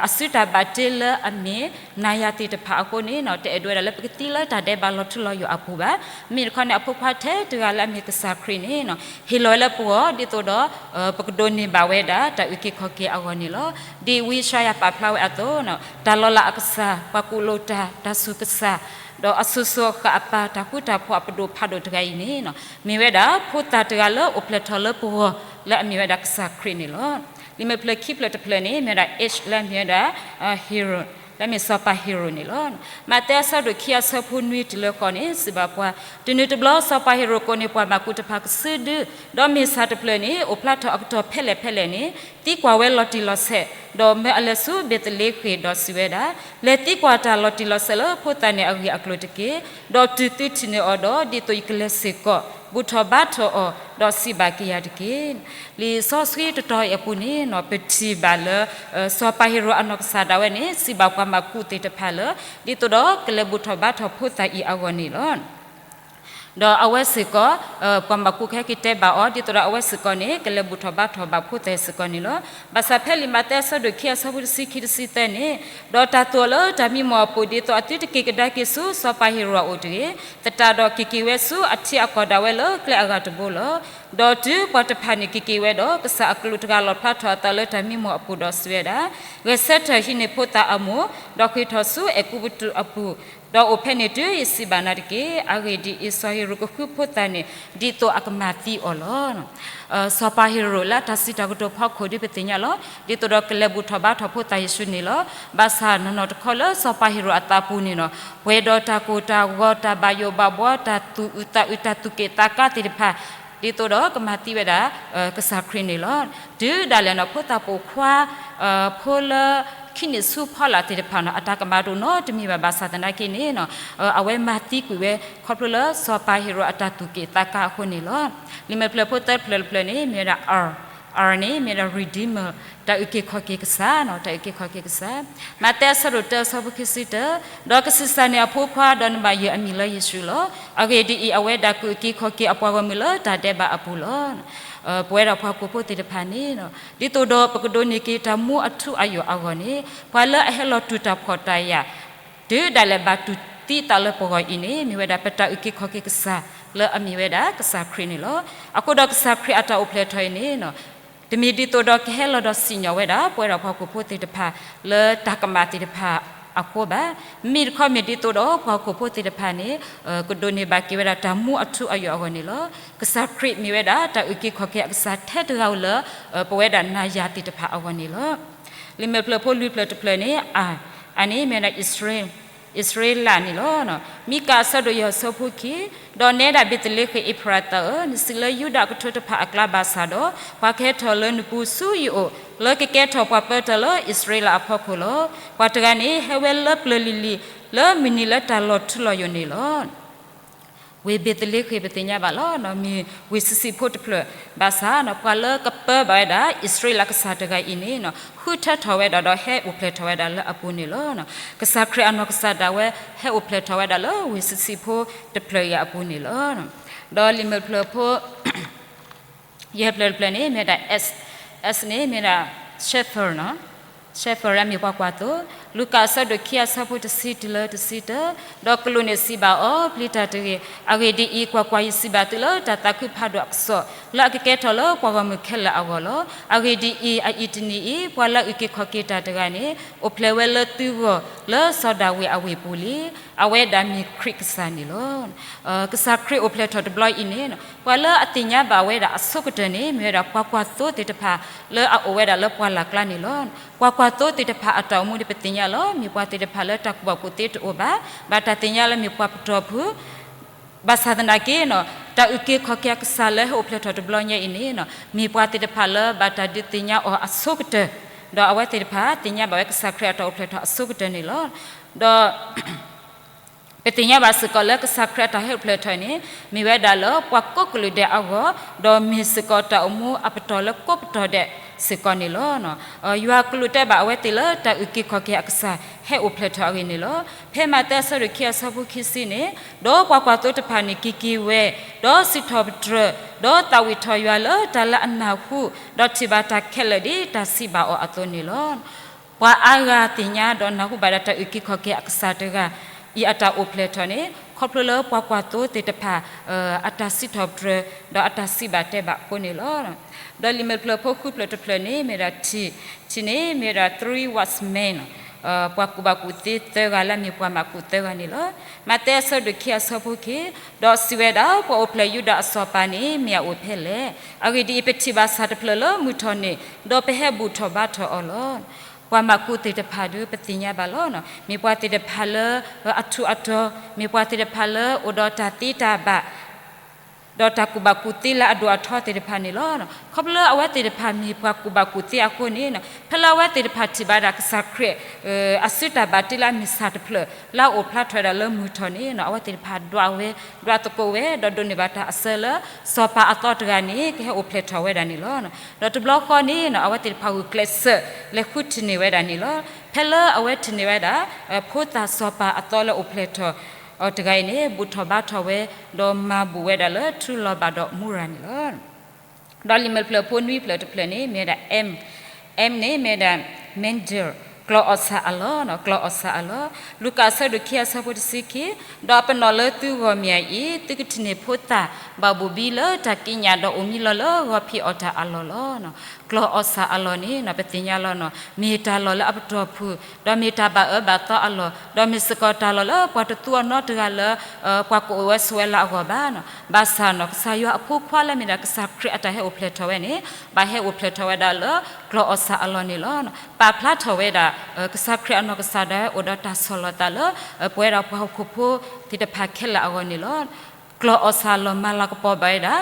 အစုတၢ်ဘၣ်တ့လၢအမ့ၢ်နၤယၤသ့ၣ်တဖၣ်အဃိန့ၣ် တအဲၣ်ဒိးဝဲဒၣ်လၢပကသံလၢတၢ်ဒဲးဘးလီၤထူလီၤယိာ်အပူၤဘၣ်. မ့မ့ၢ်တခီန့ၣ် အဖိခွါထဲတဂၤလၢအမ့ၢ်ကစၢ်ခရံာ်န့ၣ် ဟ့ၣ်လီၤဝဲလၢပဂီၢ် ဒ်သိးဒီး ပကဒိးန့ၢ်ဘၣ်ဝဲဒၣ်တၢ်အုၣ်က့ၤခီၣ်က့ၤအဂီၢ်န့ၣ်လီၤ. ဒ်ဝံယၡါယၤပာ်ဖျါဝဲအသိး, တၢ်လီၤလးအကစၢ်, ပှၤကူၣ်လိာ်တၢ်, တၢ်ဆူၣ်ကစၢ်, ဒီးအစိၤစိၤဃၣ်ဃၣ်အပၢ်, တၢ်ဃူတၢ်ဖိးအပဒိၣ်ဖးဒိၣ်တဂၤအံၤန့ၣ် မ့ၢ်ဝဲဒၣ်ဖိသၣ်တဂၤလၢအိၣ်ဖျဲၣ်ထီၣ်လၢပဂီၢ် လၢအမ့ၢ်ဝဲဒၣ်ကစၢ်ခရံာ်န့ၣ်လီၤ. လံာ်မဲာ်ဖျၢၣ်ခံဖျၢၣ်တဖျၢၣ်န့ၣ် မ့ၢ်ဝဲဒၣ် H လၢအမ့ၢ်ဝဲဒၣ် Herod လၢအမ့ၢ်စီၤပၤဟ့ရိၣ်န့ၣ်လီၤ. မးသဲအဆၢဒိၣ်ခံအဆၢဖိနွံတုၤလၢဃိးန့ၣ် စံးဘၣ်ပှၤ, တနံၤတဘျီ စီၤပၤဟ့ရိၣ်ကိးန့ၢ်ပှၤဘၣ်မၢ်ကူးတဖၣ်စုဒု, ဒီးမ့ၢ်ဆၣ်တဖျၢၣ်န့ၣ် အိၣ်ဖျါထီၣ်အကတီၢ်ဖဲလဲၣ်ဖဲလဲၣ်န့ၣ် သံကွၢ်ဝဲလီၤတံၢ်လီၤဆဲး, ဒီးမၢအလဲၤဆူဘ့းသလ့ဃ့ၣ်ဒီးစံးဝဲဒၣ်, လဲၤသံကွၢ်တၢ်လီၤတံၢ်လီၤဆဲးလၢဖိသၣ်န့ၣ်အဂ့ၢ်အကျိၤတက့ၢ်. ဒီးတုၤသုထံၣ်န့ၢ်အီၤဒီး ဒ်သိးယကလဲၤစ့ၢ်ကီး ဘူၣ်ထီၣ်ဘါထီၣ်အီၤ, ဒီးစံးဘၣ်က့ၤယၤတက့ၢ်. လံာ်စီဆှံတတီၤအံၤအပူၤန့ၣ် ပထံၣ်ဘၣ်လၢ စီၤပၤဟ့ရိၣ်အနီၢ်ကစၢ်ဒၣ်ဝဲန့ၣ် စံးဘၣ်ပှၤမၢ်ကူးသ့ၣ်တဖၣ်လၢ ဒ်သိးဒီးကလဲၤဘူၣ်ထီၣ်ဘါထီၣ်ဖိသၣ်အံၤအဂီၢ်န့ၣ်လီၤ. ဒီးအဝဲစ့ၢ်ကီး ပှၤမၢ်ကူးကဟဲက့ၤတဲဘၣ်အီၤ ဒ်သိးဒီးအဝဲစ့ၢ်ကီးန့ၣ် ကလဲၤဘူၣ်ထီၣ်ဘါထီၣ်ဘၣ်ဖိသၣ်စ့ၢ်ကီးန့ၣ်လီၤ. ဘၣ်ဆၣ်ဖဲလံာ်မးသဲအဆၢဒိၣ်ခံအဆၢဖိတဆံခံတဆံသၢန့ၣ်, ဒီးတၢ်သိၣ်အီၤလၢတၢ်မံမီၢ်အပူၤ ဒ်သိးအသုတက့ၤကဒါက့ၤဆူစီၤပၤဟ့ရိၣ်အအိၣ်တဂ့ၤ, သတးဒီးက့ၤက့ၤဝဲဆူအထံအကီၢ်ဒၣ်ဝဲ လၢကျဲအဂၤတဘိလီၤ. ဒီးတုၤပှၤတဖၣ်န့ၣ်က့ၤက့ၤဝဲဒီး ကစၢ်အကလူးတဂၤလီၣ်ဖျါထီၣ်အသးလၢတၢ်မံမီၢ်အပူၤဒီးစံးဝဲဒၣ်, ဂဲၤဆၢထၢၣ်ဟံးန့ၢ်ဖိသၣ်အမိၢ်, ဒီးဃ့ၢ်ထီၣ်ဆူအဲၤကူပတူးအပူၤ, ဒီးအိၣ်ဖဲန့ၣ်တုၤယစံးဘၣ်နၤတက့ၢ်. အဂ့ၢ်ဒ်အံၤ, စီၤဟ့ရိၣ်ကဃုဖိသၣ်န့ၣ် ဒ်သိးအကမၤသံအီၤလီၤ. စီၤပၤဟ့ရိၣ်လၢတၢ်စံးတၢ်ကတိၤဖီခိၣ်ဒ်ပသ့ၣ်ညါလီၤ. ဒ်သိးဒီးကလဲၤဘူၣ်ထီၣ်ဘါထီၣ်ဖိသၣ်ယ့ၣ်ၡူးန့ၣ်လီၤ. ဘၣ်ဆၣ်နီၢ်နီၢ်တခီလၢစီၤပၤဟ့ရိၣ်အသးပူၤန့ၣ်လီၤ, ပှဲၤဒီးတၢ်ကိၢ်တၢ်ဂီၤ, တၢ်ဘၣ်ယိၣ်ဘၣ်ဘှီ, တၢ်သူၣ်အုးသးအုး, တၢ်သူၣ်က့ၣ်သးကါသ့ၣ်တဖၣ် ဒ်သိးဒီးကမၤသံဝဲဒၣ် ကစၢ်ခရံာ်န့ၣ်လီၤ. တုၤဒၣ်လဲာ်န့ၣ် ဖိသၣ်ပိာ်ခွါ ဖိလၢ ခံနံၣ်ဆူဖီလာ်သ့ၣ်တဖၣ်န့ၣ် အတၢ်ကမၣ်တအိၣ်နီတမံၤဘၣ်. ဘၣ်ဆၣ်သနာ်က့န့ၣ် အဝဲမၤသံကွံာ်ဝဲ ခီဖျိလၢစီၤပၤဟ့ၤရိာ်အတၢ်သူၣ်က့ၣ်သးကါအဃိန့ၣ်လီၤ. လံာ်မဲာ်ဖျၢၣ်ဖိသၢဖျၢၣ်တဖျၢၣ်န့ၣ် မ့ၢ်ဝဲဒၣ် R, R န့ၣ် မ့ၢ်ဝဲဒၣ် Redeemer တၢ်အုၣ်က့ၤခီၣ်က့ၤကစၢ်, တၢ်အုၣ်က့ၤခီၣ်က့ၤကစၢ်. မးသဲအဆၢဒိၣ်တၢအဆၢဖိခံဆံတၢ, ဒီးကဆံးစၢ်န့ၢ်အဖိခွါ, ဒီးနဘၣ်ယုၢ်အမံၤလၢယ့ၣ်ၡူးလီၤ. အဂ့ၢ်ဒ်အံၤ, အဝဲဒၣ်ကအုၣ်က့ၤခီၣ်က့ၤအပှၤဂီၢ်မုၢ်လၢတၢ်ဒဲးဘးအပူၤလီၤ. ပဝဲဒၣ်ပှၤဟီၣ်ခိၣ်ဖိသ့ၣ်တဖၣ်န့ၣ် ဒ်သိးဒီးပကဒိးန့ၢ်က့ၤတၢ်မူအထူအယိာ်အဂီၢ်န့ၣ်, ပှၤလၢအဟဲလီၤတူၢ်တၢ်ဖှီၣ်တၢ်ယာ် တုၤဒၣ်လဲာ်ဘၣ်တူၢ်သံအသးလၢပဂီၢ်အံၤန့ၣ် မ့ၢ်ဝဲဒၣ်ပတၢ်အုၣ်က့ၤခီၣ်က့ၤကစၢ်လၢအမ့ၢ်ဝဲဒၣ်ကစၢ်ခရံာ်န့ၣ်လီၤ. အဃိဒီးကစၢ်ခရံာ်အတၢ်အိၣ်ဖျဲၣ်ထီၣ်အံၤန့ၣ် တမ့ၢ်ဒ်သိးဒီးကဟဲလီၤဒီးစံၣ်ညီၣ်ဝဲဒၣ် ပဝဲဒၣ်ပှၤဟီၣ်ခိၣ်ဖိသ့ၣ်တဖၣ်လၢတၢ်ကမၣ်သ့ၣ်တဖၣ်အဃိဘၣ်. မ့မ့ၢ်တခီမ့ၢ်ဒ်သိးဒီးပှၤဟီၣ်ခိၣ်ဖိသ့ၣ်တဖၣ်န့ၣ် ကဒိးန့ၢ်ဘၣ်က့ၤဝဲဒၣ်တၢ်မူအထူအယိာ်အဂီၢ်န့ၣ်လီၤ. ကစၢ်ခရံာ်မ့ၢ်ဝဲဒၣ်တၢ်အုၣ်က့ၤခီၣ်က့ၤအကစၢ်ထဲတဂၤဧိၤလၢ ပဝဲဒၣ်နၤယၤသ့ၣ်တဖၣ်အဂီၢ်န့ၣ်လီၤ. လံာ်မဲာ်ဖျၢၣ်ဖိလွံၢ်ဖျၢၣ်တဖျၢၣ်န့ၣ် အ, အန့ၣ်မ့ၢ်ဒၣ် အံၣ်စရ့လးန့ၣ်လီၤ. မံကၤအဆၢဒိၣ်ယဲၢ်အဆၢဖိခံ, ဒီးနဲဒၣ်ဘ့းသလ့ဃ့ၣ်အ့ဖရၤသးဧၢ, နစံးလၢယူဒၤကထိတဖၣ်အကျါဘၣ်ဆၣ်ဒီး, ပှၤကဟဲထီၣ်လၢနပူၤဆူယအိၣ်, လၢကကဲထီၣ်ပှၤပၢတၢ်လၢအံၣ်စရ့လးအဖီခိၣ်လီၤ. ပှၤတဂၤန့ၣ် ဟဲဝဲလၢပျၢၤလံၤလံၤ, လၢမုၢ်နံၤလၢတၢ်လီၤထူလီၤယိာ်န့ၣ်လီၤ. ဝ့ၢ်ဘ့းသလ့ဃ့ၣ်ပသ့ၣ်ညါဘၣ်လီၤ, မ့ၢ်ဝ့ၢ်ဆံးဆံးဖိတဖျၢၣ်, ဘၣ်ဆၣ်ပှၤလၢကပၢဘၣ်ဝဲဒၣ် အံၣ်စရ့လးကစၢ်တဂၤအံၤန့ၣ် ဃုထၢထီၣ်ဝဲဒၣ်ဒီးဟဲအိၣ်ဖျဲၣ်ထီၣ်ဝဲဒၣ်လၢအပူၤန့ၣ်လီၤ. ကစၢ်ခရံာ်အနီၢ်ကစၢ်ဒၣ်ဝဲဟဲအိၣ်ဖျဲၣ်ထီၣ်ဝဲဒၣ်လၢဝ့ၢ်ဆံးဆံးဖိတဖျၢၣ်အံၤအပူၤန့ၣ်လီၤ. ဒီးလံာ်မဲာ်ဖျၢၣ်ဖိ ယဲၢ်ဖျၢၣ်တဖျၢၣ်န့ၣ် မ့ၢ်ဝဲဒၣ် S, S န့ၣ် မ့ၢ်ဝဲဒၣ် shepherd နီၤ, shepherd မ့ၢ်ပှၤကွၢ်သိ, လူၤကၣ်အဆၢဒိၣ်ခံအဆၢဖိတဆံတုၤလၢတဆံတၢ, ဒီးကလူးန့ၣ်စံးဘၣ်အီၤ, ပျံၤတၢ်တဂ့ၤ. အဂ့ၢ်ဒ်အံၤ, ကွၢ်ကွၢ်, ယစံးဘၣ်သုလၢတၢ်သးခုဖးဒိၣ်အကစီၣ်, လၢအကကဲထီၣ်လၢပှၤဂီၢ်မုၢ်ခဲလၢာ်အဂီၢ်လီၤ. အဂ့ၢ်ဒ်အံၤ, အအံၤတနံၤအံၤ ပှၤလၢအုၣ်က့ၤခီၣ်က့ၤတၢ်တဂၤန့ၣ် အိၣ်ဖျဲၣ်ဝဲလၢသုဂီၢ် လၢစီၤဒၤဝံးအဝ့ၢ်ပူၤလံ. အဝဲဒၣ်မ့ၢ်ခရံာ်ကစၢ်န့ၣ်လီၤ. ကစၢ်ခရံာ်အိၣ်ဖျဲၣ်ထီၣ်တဘျီအံၤန့ၣ် ပှၤလၢအသ့ၣ်ညါဘၣ်ဝဲဒၣ်အဆိကတၢၢ်န့ၣ် မ့ၢ်ဝဲဒၣ်ပှၤကွၢ်သိသ့ၣ်တဖၣ် လၢအအိၣ်ဝဲဒၣ်လၢပှၢ်လၢ်ကျါန့ၣ်လီၤ. ပှၤကွၢ်သိသ့ၣ်တဖၣ်အတၢ်အိၣ်မူန့ၣ် ပသ့ၣ်ညါလီၤ. မ့ၢ်ပှၤသ့ၣ်တဖၣ်လၢတၢ်ကူၣ်ဘၣ်ကူၣ်သ့တအိၣ်ဘၣ်, ဘၣ်တၢ်သ့ၣ်ညါလၢမ့ၢ်ပှၤပတီၢ်ဖု, ဘၣ်ဆၣ်သနာ်က့ တၢ်အုၣ်က့ၤခီၣ်က့ၤအကစၢ်လၢဟဲအိၣ်ဖျဲၣ်ထီၣ်တဘျီညါအံၤန့ၣ် မ့ၢ်ပှၤသ့ၣ်တဖၣ်လၢဘၣ်တၢ်ဒုးသ့ၣ်ညါအီၤအဆိကတၢၢ်, ဒီးအဝဲသ့ၣ်တဖၣ်သ့ၣ်ညါဘၣ်ဝဲကစၢ်ခရံာ်အတၢ်အိၣ်ဖျဲၣ်ထီၣ်အဆိကတၢၢ်န့ၣ်လီၤ. ဒီး ပသ့ၣ်ညါဘၣ်စ့ၢ်ကီးလၢကစၢ်ခရံာ်အတၢ်ဟဲအိၣ်ဖျဲၣ်ထီၣ်န့ၣ် မ့ၢ်ဝဲဒၣ်လၢပှၤကိးကလုာ်ဒဲးအဂီၢ်, ဒီးမ့ၢ်စ့ၢ်ကီးတၢ်အိၣ်မူအပတီၢ်လၢကိးပတီၢ်ဒဲးစ့ၢ်ကီးန့ၣ်လီၤ. ယွၤကလူးတဲဘၣ်အဝဲသ့ၣ်လၢတၢ်အုၣ်က့ၤခီၣ်က့ၤအကစၢ်ဟဲအိၣ်ဖျဲၣ်ထီၣ်အဂ့ၢ်န့ၣ်လီၤ. ဖဲမးသဲအဆၢဒိၣ်ခံအဆၢဖိခံဆံန့ၣ်, ဒီးပှၤကွၢ်သိတဖၣ်န့ၣ်က့ၤက့ၤဝဲ, ဒီးစံးထီၣ်ပတြၢၤ, ဒီးသးဝံၣ်ထီၣ်ယွၤလၢတၢ်လၢအနၢ်ဟူ, ဒီးထံၣ်ဘၣ်တၢ်ခဲလၢာ်ဒ်တၢ်စံးဘၣ်အီၤအသိးန့ၣ်လီၤ. ပှၤအါဂၤသ့ၣ်ညါဒီးနၢ်ဟူဘၣ်ဒၣ်တၢ်အုၣ်က့ၤခီၣ်က့ၤအကစၢ်တဂၤအံၤအတၢ်အိၣ်ဖျဲၣ်ထီၣ်န့ၣ် ခီဖျိလၢပှၤကွၢ်သိသ့ၣ်တဖၣ် အတၢ်စံးထီၣ်ပတြၢၤ ဒီးအတၢ်စံးဘၣ်တဲဘၣ်အဃိန့ၣ်လီၤ. ဒီးလံာ်မဲာ်ဖျၢၣ်ဖိဃုဖျၢၣ်တဖျၢၣ်န့ၣ် မ့ၢ်ဝဲဒၣ်ထံၣ်, ထံၣ်န့ၣ် မ့ၢ်ဝဲဒၣ် three wise men ပှၤကူၣ်ဘၣ်ကူၣ်သ့သၢဂၤလၢအမ့ၢ်ပှၤမၢကူၣ်သၢဂၤန့ၣ်လီၤ. မးသဲအဆၢဒိၣ်ခံအဆၢဖိခံ, ဒီးစံးဝဲဒၣ်, ပှၤအိၣ်ဖျဲၣ်ယူဒၤအစီၤပၤန့ၣ် မ့ၢ်အအိၣ်ဖဲလဲၣ်. အဂ့ၢ်ဒ်အံၤ, ပထံၣ်ဘၣ်ဆၣ်တဖျၢၣ်လၢမုၢ်ထီၣ်န့ၣ်, ဒီးပဟဲဘူၣ်ထီၣ်ဘါထီၣ်အီၤလီၤ. ပှၤမၢကူၣ်သ့ၣ်တဖၣ်ဒုးပသ့ၣ်ညါဘၣ်လီၤ. မ့ၢ်ပှၤသ့ၣ်တဖၣ်လၢအထူးအတီၤ, မ့ၢ်ပှၤသ့ၣ်တဖၣ်လၢအိၣ်ဒီးတၢ်သ့တၢ်ဘၣ် ဒီးတၢ်ကူၣ်ဘၣ်ကူၣ်သ့လၢအဒိၣ်အထီသ့ၣ်တဖၣ်န့ၣ်လီၤ. ခီဖျိလၢအဝဲသ့ၣ်တဖၣ်မ့ၢ်ပှၤကူၣ်ဘၣ်ကူၣ်သ့အဃိန့ၣ်, ဖဲလၢအဝဲသ့ၣ်တဖၣ်ထံၣ်ဘၣ်ဒၣ်ကစၢ်ခရံာ် အစုတၢ်ဘၣ်တ့လၢအမ့ၢ်ဆၣ်တဖျၢၣ် လၢအအိၣ်ဖျါထီၣ်ဝဲဒၣ်လၢမုၢ်ထီၣ်န့ၣ် အဝဲသ့ၣ်တဖၣ်ဒွးဝဲ, ဒွးသကိးဝဲ, ဒီးဒိးန့ၢ်ဘၣ်တၢ်အဆၢလၢ စီၤပၤအသီတဂၤန့ၣ် ကဟဲအိၣ်ဖျဲၣ်ထီၣ်ဝဲဒၣ်န့ၣ်လီၤ. ဒီးတဘျီဃီန့ၣ် အဝဲသ့ၣ်တဖၣ်ဂုာ်ကျဲးစၢးလဲၤဃုထံၣ်န့ၢ်ဝဲဒၣ်န့ၣ်လီၤ. ဖဲလၢအဝဲထံၣ်န့ၢ်ဝဲဒၣ် ဖိသၣ်စီၤပၤအသီလၢအိၣ်ဖျဲၣ်ထီၣ်အီၤတဂၤအံၤန့ၣ် ဘူၣ်ထီၣ်ဘါထီၣ်ဝဲ, ဒီးမၤဘူၣ်ဝဲဒၣ်လၢထူလီၤဘၣ်ဒီးမူရၤန့ၣ်လီၤ. ဒီးလံာ်မဲာ်ဖျၢၣ်ဖိနွံဖျၢၣ်တဖျၢၣ်န့ၣ် မ့ၢ်ဝဲဒၣ် M, M န့ၣ် မ့ၢ်ဝဲဒၣ် manger, ကျီၢ်အီၣ်ဆၣ်အလီၢ်, ကျီၢ်အီၣ်ဆၣ်အလီၢ်. လူၤကၣ်အဆၢဒိၣ်ခံအဆၢဖိတဆံခံ, ဒီးအပနီၣ်လၢသုဂီၢ်မ့ၢ်အံၤ, သုကထံၣ်န့ၢ်ဖိသၣ်ဘၣ်ဘူၣ်ဘံလၢတၢ်ကံးညာ်ဒီးအိၣ်မံလီၤလၢဂီၤဖံးအီၣ်တၢ်အလီၢ်လီၤ. ကျီၢ်အီၣ်ဆၣ်အလီၢ်န့ၣ် ပသ့ၣ်ညါလီၤ, မ့ၢ်တၢ်လီၢ်လၢအပတီၢ်ဖုၣ်, ဒီးမ့ၢ်တၢ်ဘၣ်အၢဘၣ်သီအလီၢ်, ဒီးမ့ၢ်စ့ၢ်ကီးတၢ်လီၢ်လၢပှၤတသူအီၤနီတဂၤလၢ ပှၤကအိၣ်ဝဲဆိးဝဲလၢအဂီၢ်ဘၣ်. ဘၣ်ဆၣ်န့ၣ် ကစၢ်ယွၤအဖိခွါလၢမ့ၢ်ဒၣ်ကစၢ်ခရံာ်အတၢ်ဟဲအိၣ်ဖျဲၣ်ထီၣ်ဝဲန့ၣ် ဘၣ်ဟဲအိၣ်ဖျဲၣ်ထီၣ်ဝဲဒၣ်လၢကျီၢ်အီၣ်ဆၣ်အလီၢ်န့ၣ်လီၤ. ပာ်ဖျါထီၣ်ဝဲဒၣ် ကစၢ်ခရံာ်အနီၢ်ကစၢ်ဒၣ်ဝဲအိၣ်ဒီးတၢ်ဆီၣ်လီၤသးလၢ ပဝဲဒၣ်ပှၤဟီၣ်ခိၣ်ဖိသ့ၣ်တဖၣ်ခဲလၢာ်အဂီၢ်န့ၣ်လီၤ. ကျီၢ်အီၣ်ဆၣ်အလီၢ်မၤလၤကပီၤဘၣ်ဝဲဒၣ်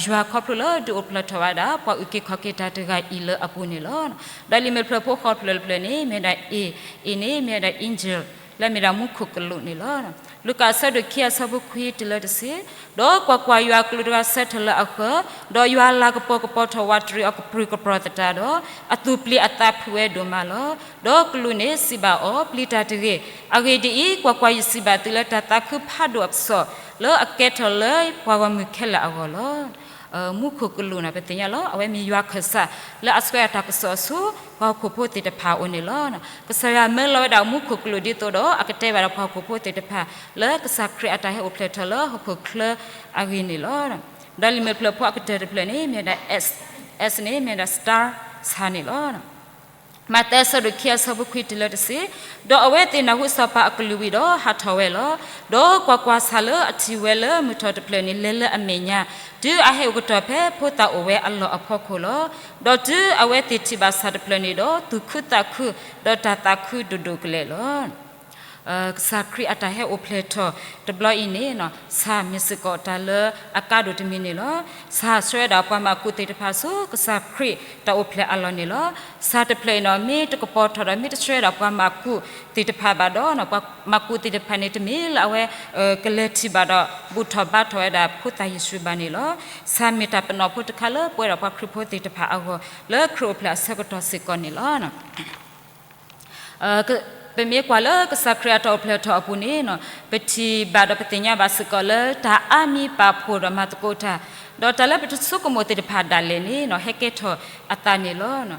ယွၤခီဖျိလၢဒုးအိၣ်ဖျဲၣ်ထီၣ်ဝဲဒၣ် ပှၤအုၣ်က့ၤခီၣ်က့ၤတၢ်တဂၤအံၤလၢအပူၤန့ၣ်လီၤ. ဒီးလံာ်မဲာ်ဖျၢၣ်ဖိဃီဖျၢၣ်တဖျၢၣ်န့ၣ် မ့ၢ်ဝဲဒၣ် A, A န့ၣ် မ့ၢ်ဝဲဒၣ် angel လၢမ့ၢ်ဒၣ်မူခိၣ်ကလူးန့ၣ်လီၤ. လူၤကၣ်အဆၢဒိၣ်ခံအဆၢဖိခွံတုၤလၢတဆံ, ဒီးကွၢ်ကွၢ်, ယွၤအကလူးတဂၤဆၢထၢၣ်လၢအဃၢၤ, ဒီးယွၤလၤကပီၤကပီၤထီၣ်ဝးတရံးအီၤကပြုၢ်ကပြီၤသတးဒီး, အသူၣ်ပျံၤအသးဖုးဝဲဒိၣ်မးလီၤ. ဒီးကလူးန့ၣ်စံးဘၣ်အီၤ, ပျံၤတၢ်တဂ့ၤ. အဂ့ၢ်ဒ်အံၤ, ကွၢ်ကွၢ်, ယစံးဘၣ်သုလၢတၢ်သးခုဖးဒိၣ်အကစီၣ် လၢအကဲထီၣ်လၢပှၤဂီၢ်မုၢ်ခဲလၢာ်အဂီၢ်လီၤ. မူခိၣ်ကလူးန့ၣ် ပသ့ၣ်ညါလီၤ, အဝဲမ့ၢ်ယွၤခၢၣ်စး လၢအဆှၢအတၢ်ကစီၣ်ဆူ ပှၤဟီၣ်ခိၣ်ဖိသ့ၣ်တဖၣ်အအိၣ်န့ၣ်လီၤ. ကစၢ်ယွၤမၢလီၤဝဲဒၣ်မူခိၣ်ကလူးဒ်သိးဒီး အကတဲဘၣ်ဒီးပှၤဟီၣ်ခိၣ်ဖိသ့ၣ်တဖၣ် လၢကစၢ်ခရံာ်အတၢ်ဟဲအိၣ်ဖျဲၣ်ထီၣ်လၢဟီၣ်ခိၣ်ချၢအဂ့ၢ်န့ၣ်လီၤ. ဒီးလံာ်မဲာ်ဖျၢၣ်ဖိအကတၢၢ်တဖျၢၣ်န့ၣ် မ့ၢ်ဝဲဒၣ် S, S န့ၣ် မ့ၢ်ဝဲဒၣ် star ဆၣ်န့ၣ်လီၤ. မးသဲအဆၢဒိၣ်ခံအဆၢဖိခွံတုၤလၢတဆံ, ဒီးအဝဲသ့ၣ်နၢ်ဟူစီၤပၤအကလုၢ်ဝံၤဒီးဟးထီၣ်ဝဲလီၤ. ဒီးကွၢ်ကွၢ်, ဆၣ်လၢအထံၣ်ဝဲလၢမုၢ်ထီၣ်တဖျၢၣ်န့ၣ် လဲၤလၢအမဲာ်ညါ, တုၤအဟဲအိၣ်ကတီၢ်ဖဲဖိသၣ်အိၣ်ဝဲအလီၢ်အဖီခိၣ်လီၤ. ဒီးတုၤအဝဲသ့ၣ်ထံၣ်ဘၣ်ဆၣ်တဖျၢၣ်န့ၣ်ဒီး သူၣ်ခုသးခု, ဒီးတၢ်သးခုဒိၣ်ဒိၣ်ကလဲာ်လီၤ. ကစၢ်ခရံာ်အတၢ်ဟဲအိၣ်ဖျဲၣ်ထီၣ်တဘျီအံၤန့ၣ် ဆၣ်မ့ၢ်စ့ၢ်ကီးတၢ်လၢအကါဒိၣ်တမံၤန့ၣ်လီၤ. ဆၣ်ဆှၢဝဲဒၣ်ပှၤမၤကူးသ့ၣ်တဖၣ်ဆူ ကစၢ်ခရံာ်တၢ်အိၣ်ဖျဲၣ်အလီၢ်န့ၣ်လီၤ. ဆၣ်တဖျၢၣ်အံၤန့ၣ် မ့ၢ်တကပီၤထီၣ်ဒီး မ့ၢ်တဆှၢဝဲဒၣ်ပှၤမၤကူးသ့ၣ်တဖၣ်ဘၣ်ဒီး ပှၤမၤကူးသ့ၣ်တဖၣ်န့ၣ် တမ့ၢ်လၢအဝဲကလဲၤထံၣ်ဘၣ်ဒီး ဘူၣ်ထီၣ်ဘါထီၣ်ဝဲဒၣ်ဖိသၣ်ယ့ၣ်ၡူးဘၣ်န့ၣ်လီၤ. ဆၣ်မ့ၢ်တၢ်ပနီၣ်ဖိတခါလၢပဝဲဒၣ်ပှၤခရံာ်ဖိသ့ၣ်တဖၣ်အဂီၢ် လၢခရံာ်အိၣ်ဖျဲၣ်အဆၢကတီၢ်စ့ၢ်ကီးန့ၣ်လီၤ. ပမ့ၢ်ကွၢ်လၢကစၢ်ခရံာ်အတၢ်အိၣ်ဖျဲၣ်ထီၣ်အပူၤန့ၣ် ပထံၣ်ဘၣ်ဒီးပသ့ၣ်ညါဘၣ်စ့ၢ်ကီးလၢတၢ်အါမံၤပာ်ဖှိၣ်ဒီးမၤသကိးတၢ်, ဒီးတၢ်လၢပတဆိကမိၣ်သ့ၣ်တဖၣ်ဒၣ်လဲာ်န့ၣ် ဟဲကဲထီၣ်အသးန့ၣ်လီၤ.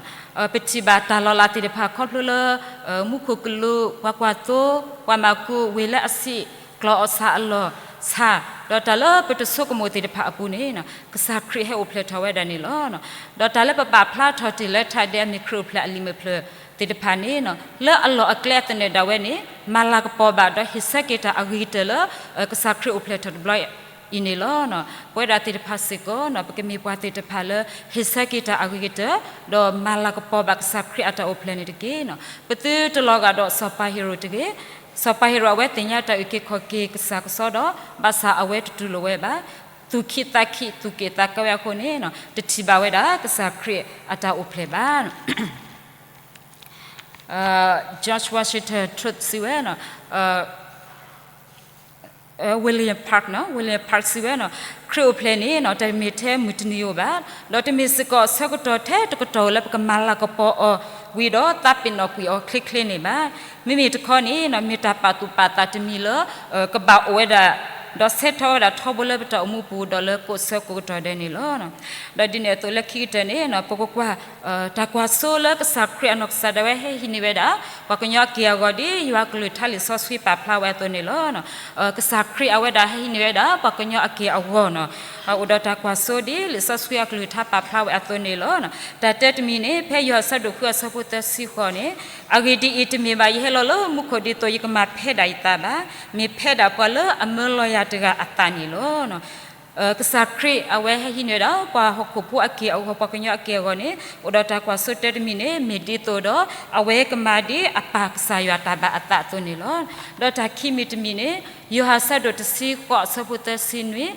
ပထံၣ်ဘၣ်တၢ်လီၤလးသ့ၣ်တဖၣ်ခီဖျိလၢ မူခိၣ်ကလူး, ပှၤကွၢ်သိ, ပှၤမၤကူး, ဝ့ၢ်လၢအဆံး, ကျီၢ်အီၣ်ဆၣ်အလီၢ်, ဆၣ်, ဒီးတၢ်လၢပတဆိကမိၣ်သ့ၣ်တဖၣ်အပူၤန့ၣ် ကစၢ်ခရံာ်ဟဲအိၣ်ဖျဲၣ်ထီၣ်ဝဲဒၣ်န့ၣ်လီၤ. ဒီးတၢ်လၢပပာ်ဖျါထီၣ်တ့ၢ်လၢထးဒဲးအမ့ၢ်ခရံာ်အိၣ်ဖျဲၣ်အလံာ်မဲာ်ဖျၢၣ်သ့ၣ်တဖၣ်န့ၣ် လၢအလီၢ်အကျဲအသနၢၣ်ဒၣ်ဝဲန့ၣ် မၤလၤကပီၤဘၣ်ဒီးဟ့ၣ်ဆၢက့ၤတၢ်အဂ့ၤကတၢၢ်လၢ ကစၢ်ခရံာ်အိၣ်ဖျဲၣ်ထီၣ်တဘျီအံၤန့ၣ်လီၤ. ပဝဲဒၣ်သ့ၣ်တဖၣ်စ့ၢ်ကီး ပကမ့ၢ်ပှၤသ့ၣ်တဖၣ်လၢ ဟ့ၣ်ဆၢက့ၤတၢ်အဂ့ၤကတၢၢ် ဒီးမၤလၤကပီၤဘၣ်ကစၢ်ခရံာ်အတၢ်အိၣ်ဖျဲၣ်န့ၣ်တက့ၢ်. ပသုတလီၤဂာ်ဒီးစီၤပၤဟ့ရိၣ်တဂ့ၤ. စီၤပၤဟ့ရိၣ်အဝဲသ့ၣ်ညါတၢ်အုၣ်က့ၤခီၣ်က့ၤကစၢ်ကစီဒီး ဘၣ်ဆၣ်အဝဲတတူၢ်လိာ်ဝဲဘၣ်. သူၣ်ခံသးခံ သူၣ်က့ၣ်သးကါဝဲအဃိန့ၣ် တထံၣ်ဘၣ်ဝဲဒၣ်ကစၢ်ခရံာ်အတၢ်အိၣ်ဖျဲၣ်ဘၣ်. George Washington စံးဝဲ, William Park, William Park စံးဝဲ, ခရံာ်အိၣ်ဖျဲၣ်န့ၣ် တမ့ၢ်ထဲမုၢ်တနံၤဧိၤဘၣ်, ဒီးတမ့ၢ်စ့ၢ်ကီးဆၢကတီၢ်ထဲတကတီၢ်လၢပကမၤလၤကပီၤအီၤဝံၤဒီးသးပ့ၤနီၣ်ကွံာ်အီၤချ့ချ့န့ၣ်ဘၣ်. မ့မ့ၢ်တခီန့ၣ် မ့ၢ်တၢ်ပာ်သူၣ်ပာ်သးတမံၤလၢ ကဘၣ်အိၣ်ဝဲဒၣ် ဒီးဆဲးထီၣ်ဝဲဒၣ်ထီဘိလၢပတၢ်အိၣ်မူပူၤဒီးလၢကိးဆၢကိးကတီၢ်ဒဲးန့ၣ်လီၤ. ဒီးဒ်န့ၣ်အသိးလၢခံကတၢၢ်န့ၣ် ပကကွၢ် တၢ်ကွၢ်စိလၢကစၢ်ခရံာ်အနီၢ်ကစၢ်ဒၣ်ဝဲဟဲဟံးန့ၢ်ဝဲဒၣ် ပှၤကညီအက့ၢ်အဂီၤဒ်ယွၤအကလုၢ်ကထါလံာ်စီဆှံပာ်ဖျါဝဲအသိးန့ၣ်လီၤ. ကစၢ်ခရံာ်အဝဲဒၣ်ဟဲဟံးန့ၢ်ဝဲဒၣ် ပှၤကညီအက့ၢ်အဂီၤန့ၣ် အိၣ်ဒီးတၢ်ကွၢ်စိဒ်လံာ်စီဆှံအကလုၢ်ကထါပာ်ဖျါဝဲအသိးန့ၣ်လီၤ. တၢ်တဲတမံၤန့ၣ် ဖဲယိၤဟၣ်အဆၢဒိၣ်ဃုအဆၢဖိသၢဆံဃိးန့ၣ်, အဂ့ၢ်ဒ်အံၤ, တမ့ၢ်ဘၣ်ယဟဲလီၤလၢမူခိၣ်ဒ်သိးယကမၤဖဲဒၣ်ယသးဘၣ်, မ့ၢ်ဖဲဒၣ်ပှၤလၢအမၢလီၤယၤတဂၤအသးန့ၣ်လီၤ. ကစၢ်ခရံာ်အဝဲဟဲဟံးန့ၢ်ဝဲဒၣ် ပှၤဟီၣ်ခိၣ်ဖိအက့ၢ်အဂီၤ ပှၤကညီအက့ၢ်အဂီၤန့ၣ် အိၣ်ဒီးတၢ်ကွၢ်စိတဲတမံၤန့ၣ် မ့ၢ်ဒ်သိးဒီး အဝဲကမၤဒ်အပၢ်ကစၢ်ယွၤတၢ်ဘၣ်အသးအသိးန့ၣ်လီၤ. ဒီးတၢ်ခံမံၤတမံၤန့ၣ် ယိၤဟၣ်အဆၢဒိၣ်တဆံဃိးအဆၢဖိသၢဆံနွံ,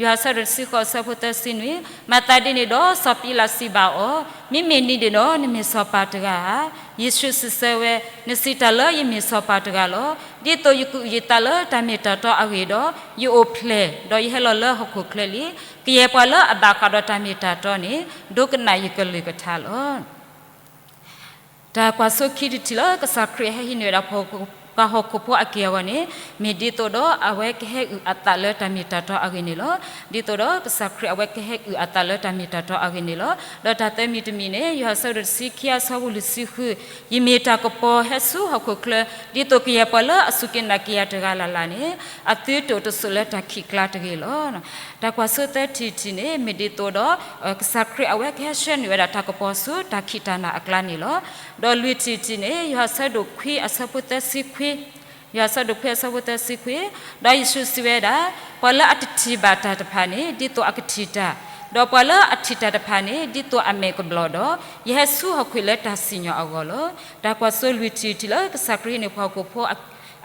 ယိၤဟၣ်အဆၢဒိၣ်တဆံဃိးအဆၢဖိသၢဆံနွံ, မၤသးဒ်န့ၣ်ဒီး စီၤပံၤလးစံးဘၣ်အီၤ, မ့မ့ၢ်နၤန့ၣ်ဒီး နမ့ၢ်စီၤပၤတဂၤဧါ. ယ့ၣ်ၡူးစံးဆၢဝဲ, နစံးတၢ်လၢယမ့ၢ်စီၤပၤတဂၤလီၤ. ဒ်သိးယကအုၣ်ယသးလၢတၢ်မ့ၢ်တၢ်တီအဂ့ၢ်ဒီး ယအိၣ်ဖျဲၣ် ဒီးယဟဲလီၤလၢဟီၣ်ခိၣ်ချၢလံ. ကယဲၢ်ပှၤလၢအဘၣ်ဃးဒီးတၢ်မ့ၢ်တၢ်တီန့ၣ် ဒိကနၣ်ယကလုၢ်ကထါလီၤ. တၢ်ကွၢ်စိခံတထံၣ်လၢကစၢ်ခရံာ်ဟဲဟံးန့ၢ်ဝဲဒၣ် ပှၤဟီၣ်ခိၣ်ဖိအက့ၢ်အဂီၤန့ၣ် မ့ၢ်ဒ်သိးဒီးအဝဲကဟဲအုၣ်အသးလၢတၢ်မ့ၢ်တၢ်တီအဂ့ၢ်န့ၣ်လီၤ. ဒ်သိးဒီးကစၢ်ခရံာ်အဝဲကဟဲအုၣ်အသးလၢတၢ်မ့ၢ်တၢ်တီအဂ့ၢ်န့ၣ်လီၤ. ဒီးတၢ်သၢမံၤတမံၤန့ၣ် ယိၤဟၣ်အဆၢဒိၣ်တဆံခံအဆၢဖိလွံၢ်ဆံဃု, ယမ့ၢ်တၢ်ကပီၤဟဲဆူဟီၣ်ခိၣ်ချၢ, ဒ်သိးကယဲၢ်ပှၤလၢအစူၢ်က့ၤနာ်က့ၤယၤတဂၤလၢ်လၢ်န့ၣ် အသုတအိၣ်တဆိးလၢတၢ်ခံးကျါတဂ့ၤလီၤ. တၢ်ကွၢ်စိသၢထံၣ်တထံၣ်န့ၣ် မ့ၢ်ဒ်သိးဒီး ကစၢ်ခရံာ်အဝဲကဟဲဆှၢန့ၢ်ဝဲဒၣ်တၢ်ကပီၤဆူတၢ်ခံးတၢ်နၤအကျါန့ၣ်လီၤ. ဒီးလွံၢ်ထံၣ်တထံၣ်န့ၣ် ယိၤဟၣ်အဆၢဒိၣ်ခွံအဆၢဖိသၢဆံခွံ, ယိၤဟၣ်အဆၢဒိၣ်ခွံအဆၢဖိသၢဆံခွံ, ဒီးယ့ၣ်ၡူးစံးဝဲဒၣ်, ပှၤလၢအတထံၣ်ဘၣ်တၢ်တဖၣ်န့ၣ် ဒ်သိးအကထံၣ်တၢ်, ဒီးပှၤလၢအထံၣ်တၢ်တဖၣ်န့ၣ် ဒ်သိးအမဲာ်ကဘျီၣ်ဒီး, ယဟဲဆူဟီၣ်ခိၣ်လၢတၢ်စံၣ်ညီၣ်အဂီၢ်လီၤ. တၢ်ကွၢ်စိလွံၢ်ထံၣ်တထံၣ်လၢကစၢ်ခရံာ်ဟံးန့ၢ်ပှၤဟီၣ်ခိၣ်ဖိ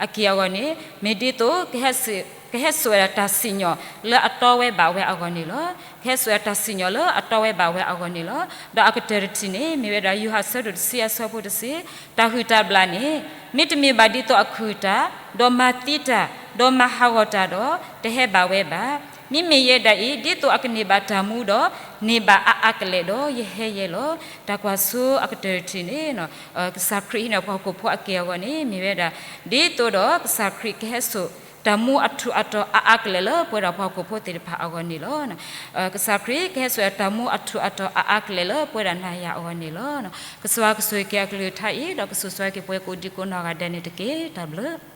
အက့ၢ်အဂီၢ်န့ၣ် မ့ၢ်ဒ်သိး ကဟဲစိာ်ဝဲဒၣ်တၢ်စံၣ်ညီၣ်လၢအတီဝဲဘၣ်ဝဲအဂီၢ်န့ၣ်လီၤ. ကဟဲစိာ်ဝဲဒၣ်တၢ်စံၣ်ညီၣ်လၢအတီဝဲဘၣ်ဝဲအဂီၢ်န့ၣ်လီၤ. ဒီးအကတၢၢ်တထံၣ်န့ၣ် မ့ၢ်ဝဲဒၣ်ယိၤဟၣ်ဆၢဒိၣ်တဆံအဆၢဖိတဆံ, တၢ်ဟုၣ်တၢ်ဘျၣ်န့ၣ် မ့တမ့ၢ်ဘၣ်ဒ်သိးအခုၣ်တၢ်, ဒီးမၤသံတၢ်, ဒီးမၤဟးဂီၤတၢ်ဒီး တဟဲဘၣ်ဝဲဘၣ်. မ့မ့ၢ်ယဲဒၣ်အံၤ ဒ်သိးအကန့ၢ်ဘၣ်တၢ်မူဒီး န့ၢ်ဘၣ်အါအါကလဲာ်ဒီး ယဟဲယဲလီၤ. တၢ်ကွၢ်စိအကတၢၢ်တထံၣ်န့ၣ် ကစၢ်ခရံာ်ဟံးန့ၢ်ပှၤဟီၣ်ခိၣ်ဖိအက့ၢ်အဂီၢ်န့ၣ် မ့ၢ်ဝဲဒၣ် ဒ်သိးဒီးကစၢ်ခရံာ်ကဟဲစိာ်တၢ်မူအထူးအတီၤအါအါကလဲာ်လၢပဝဲဒၣ်ပှၤဟီၣ်ခိၣ်ဖိသ့ၣ်တဖၣ်အဂီၢ်န့ၣ်လီၤ. ကစၢ်ခရံာ်ကဟဲစိာ်တၢ်မူအထူးအတီၤအါအါကလဲာ်လၢပဝဲဒၣ်နၤယၤအဂီၢ်န့ၣ်လီၤ. ကစၢ်ယွၤကဆိၣ်ဂ့ၤက့ၤအကလုၢ်ကထါအံၤ ဒီးကဆိၣ်ဂ့ၤက့ၤပှၤကိးဒံကိးနီၢ်ဂၤဒဲးန့ၣ်တက့ၢ်. တၢ်ဘျုး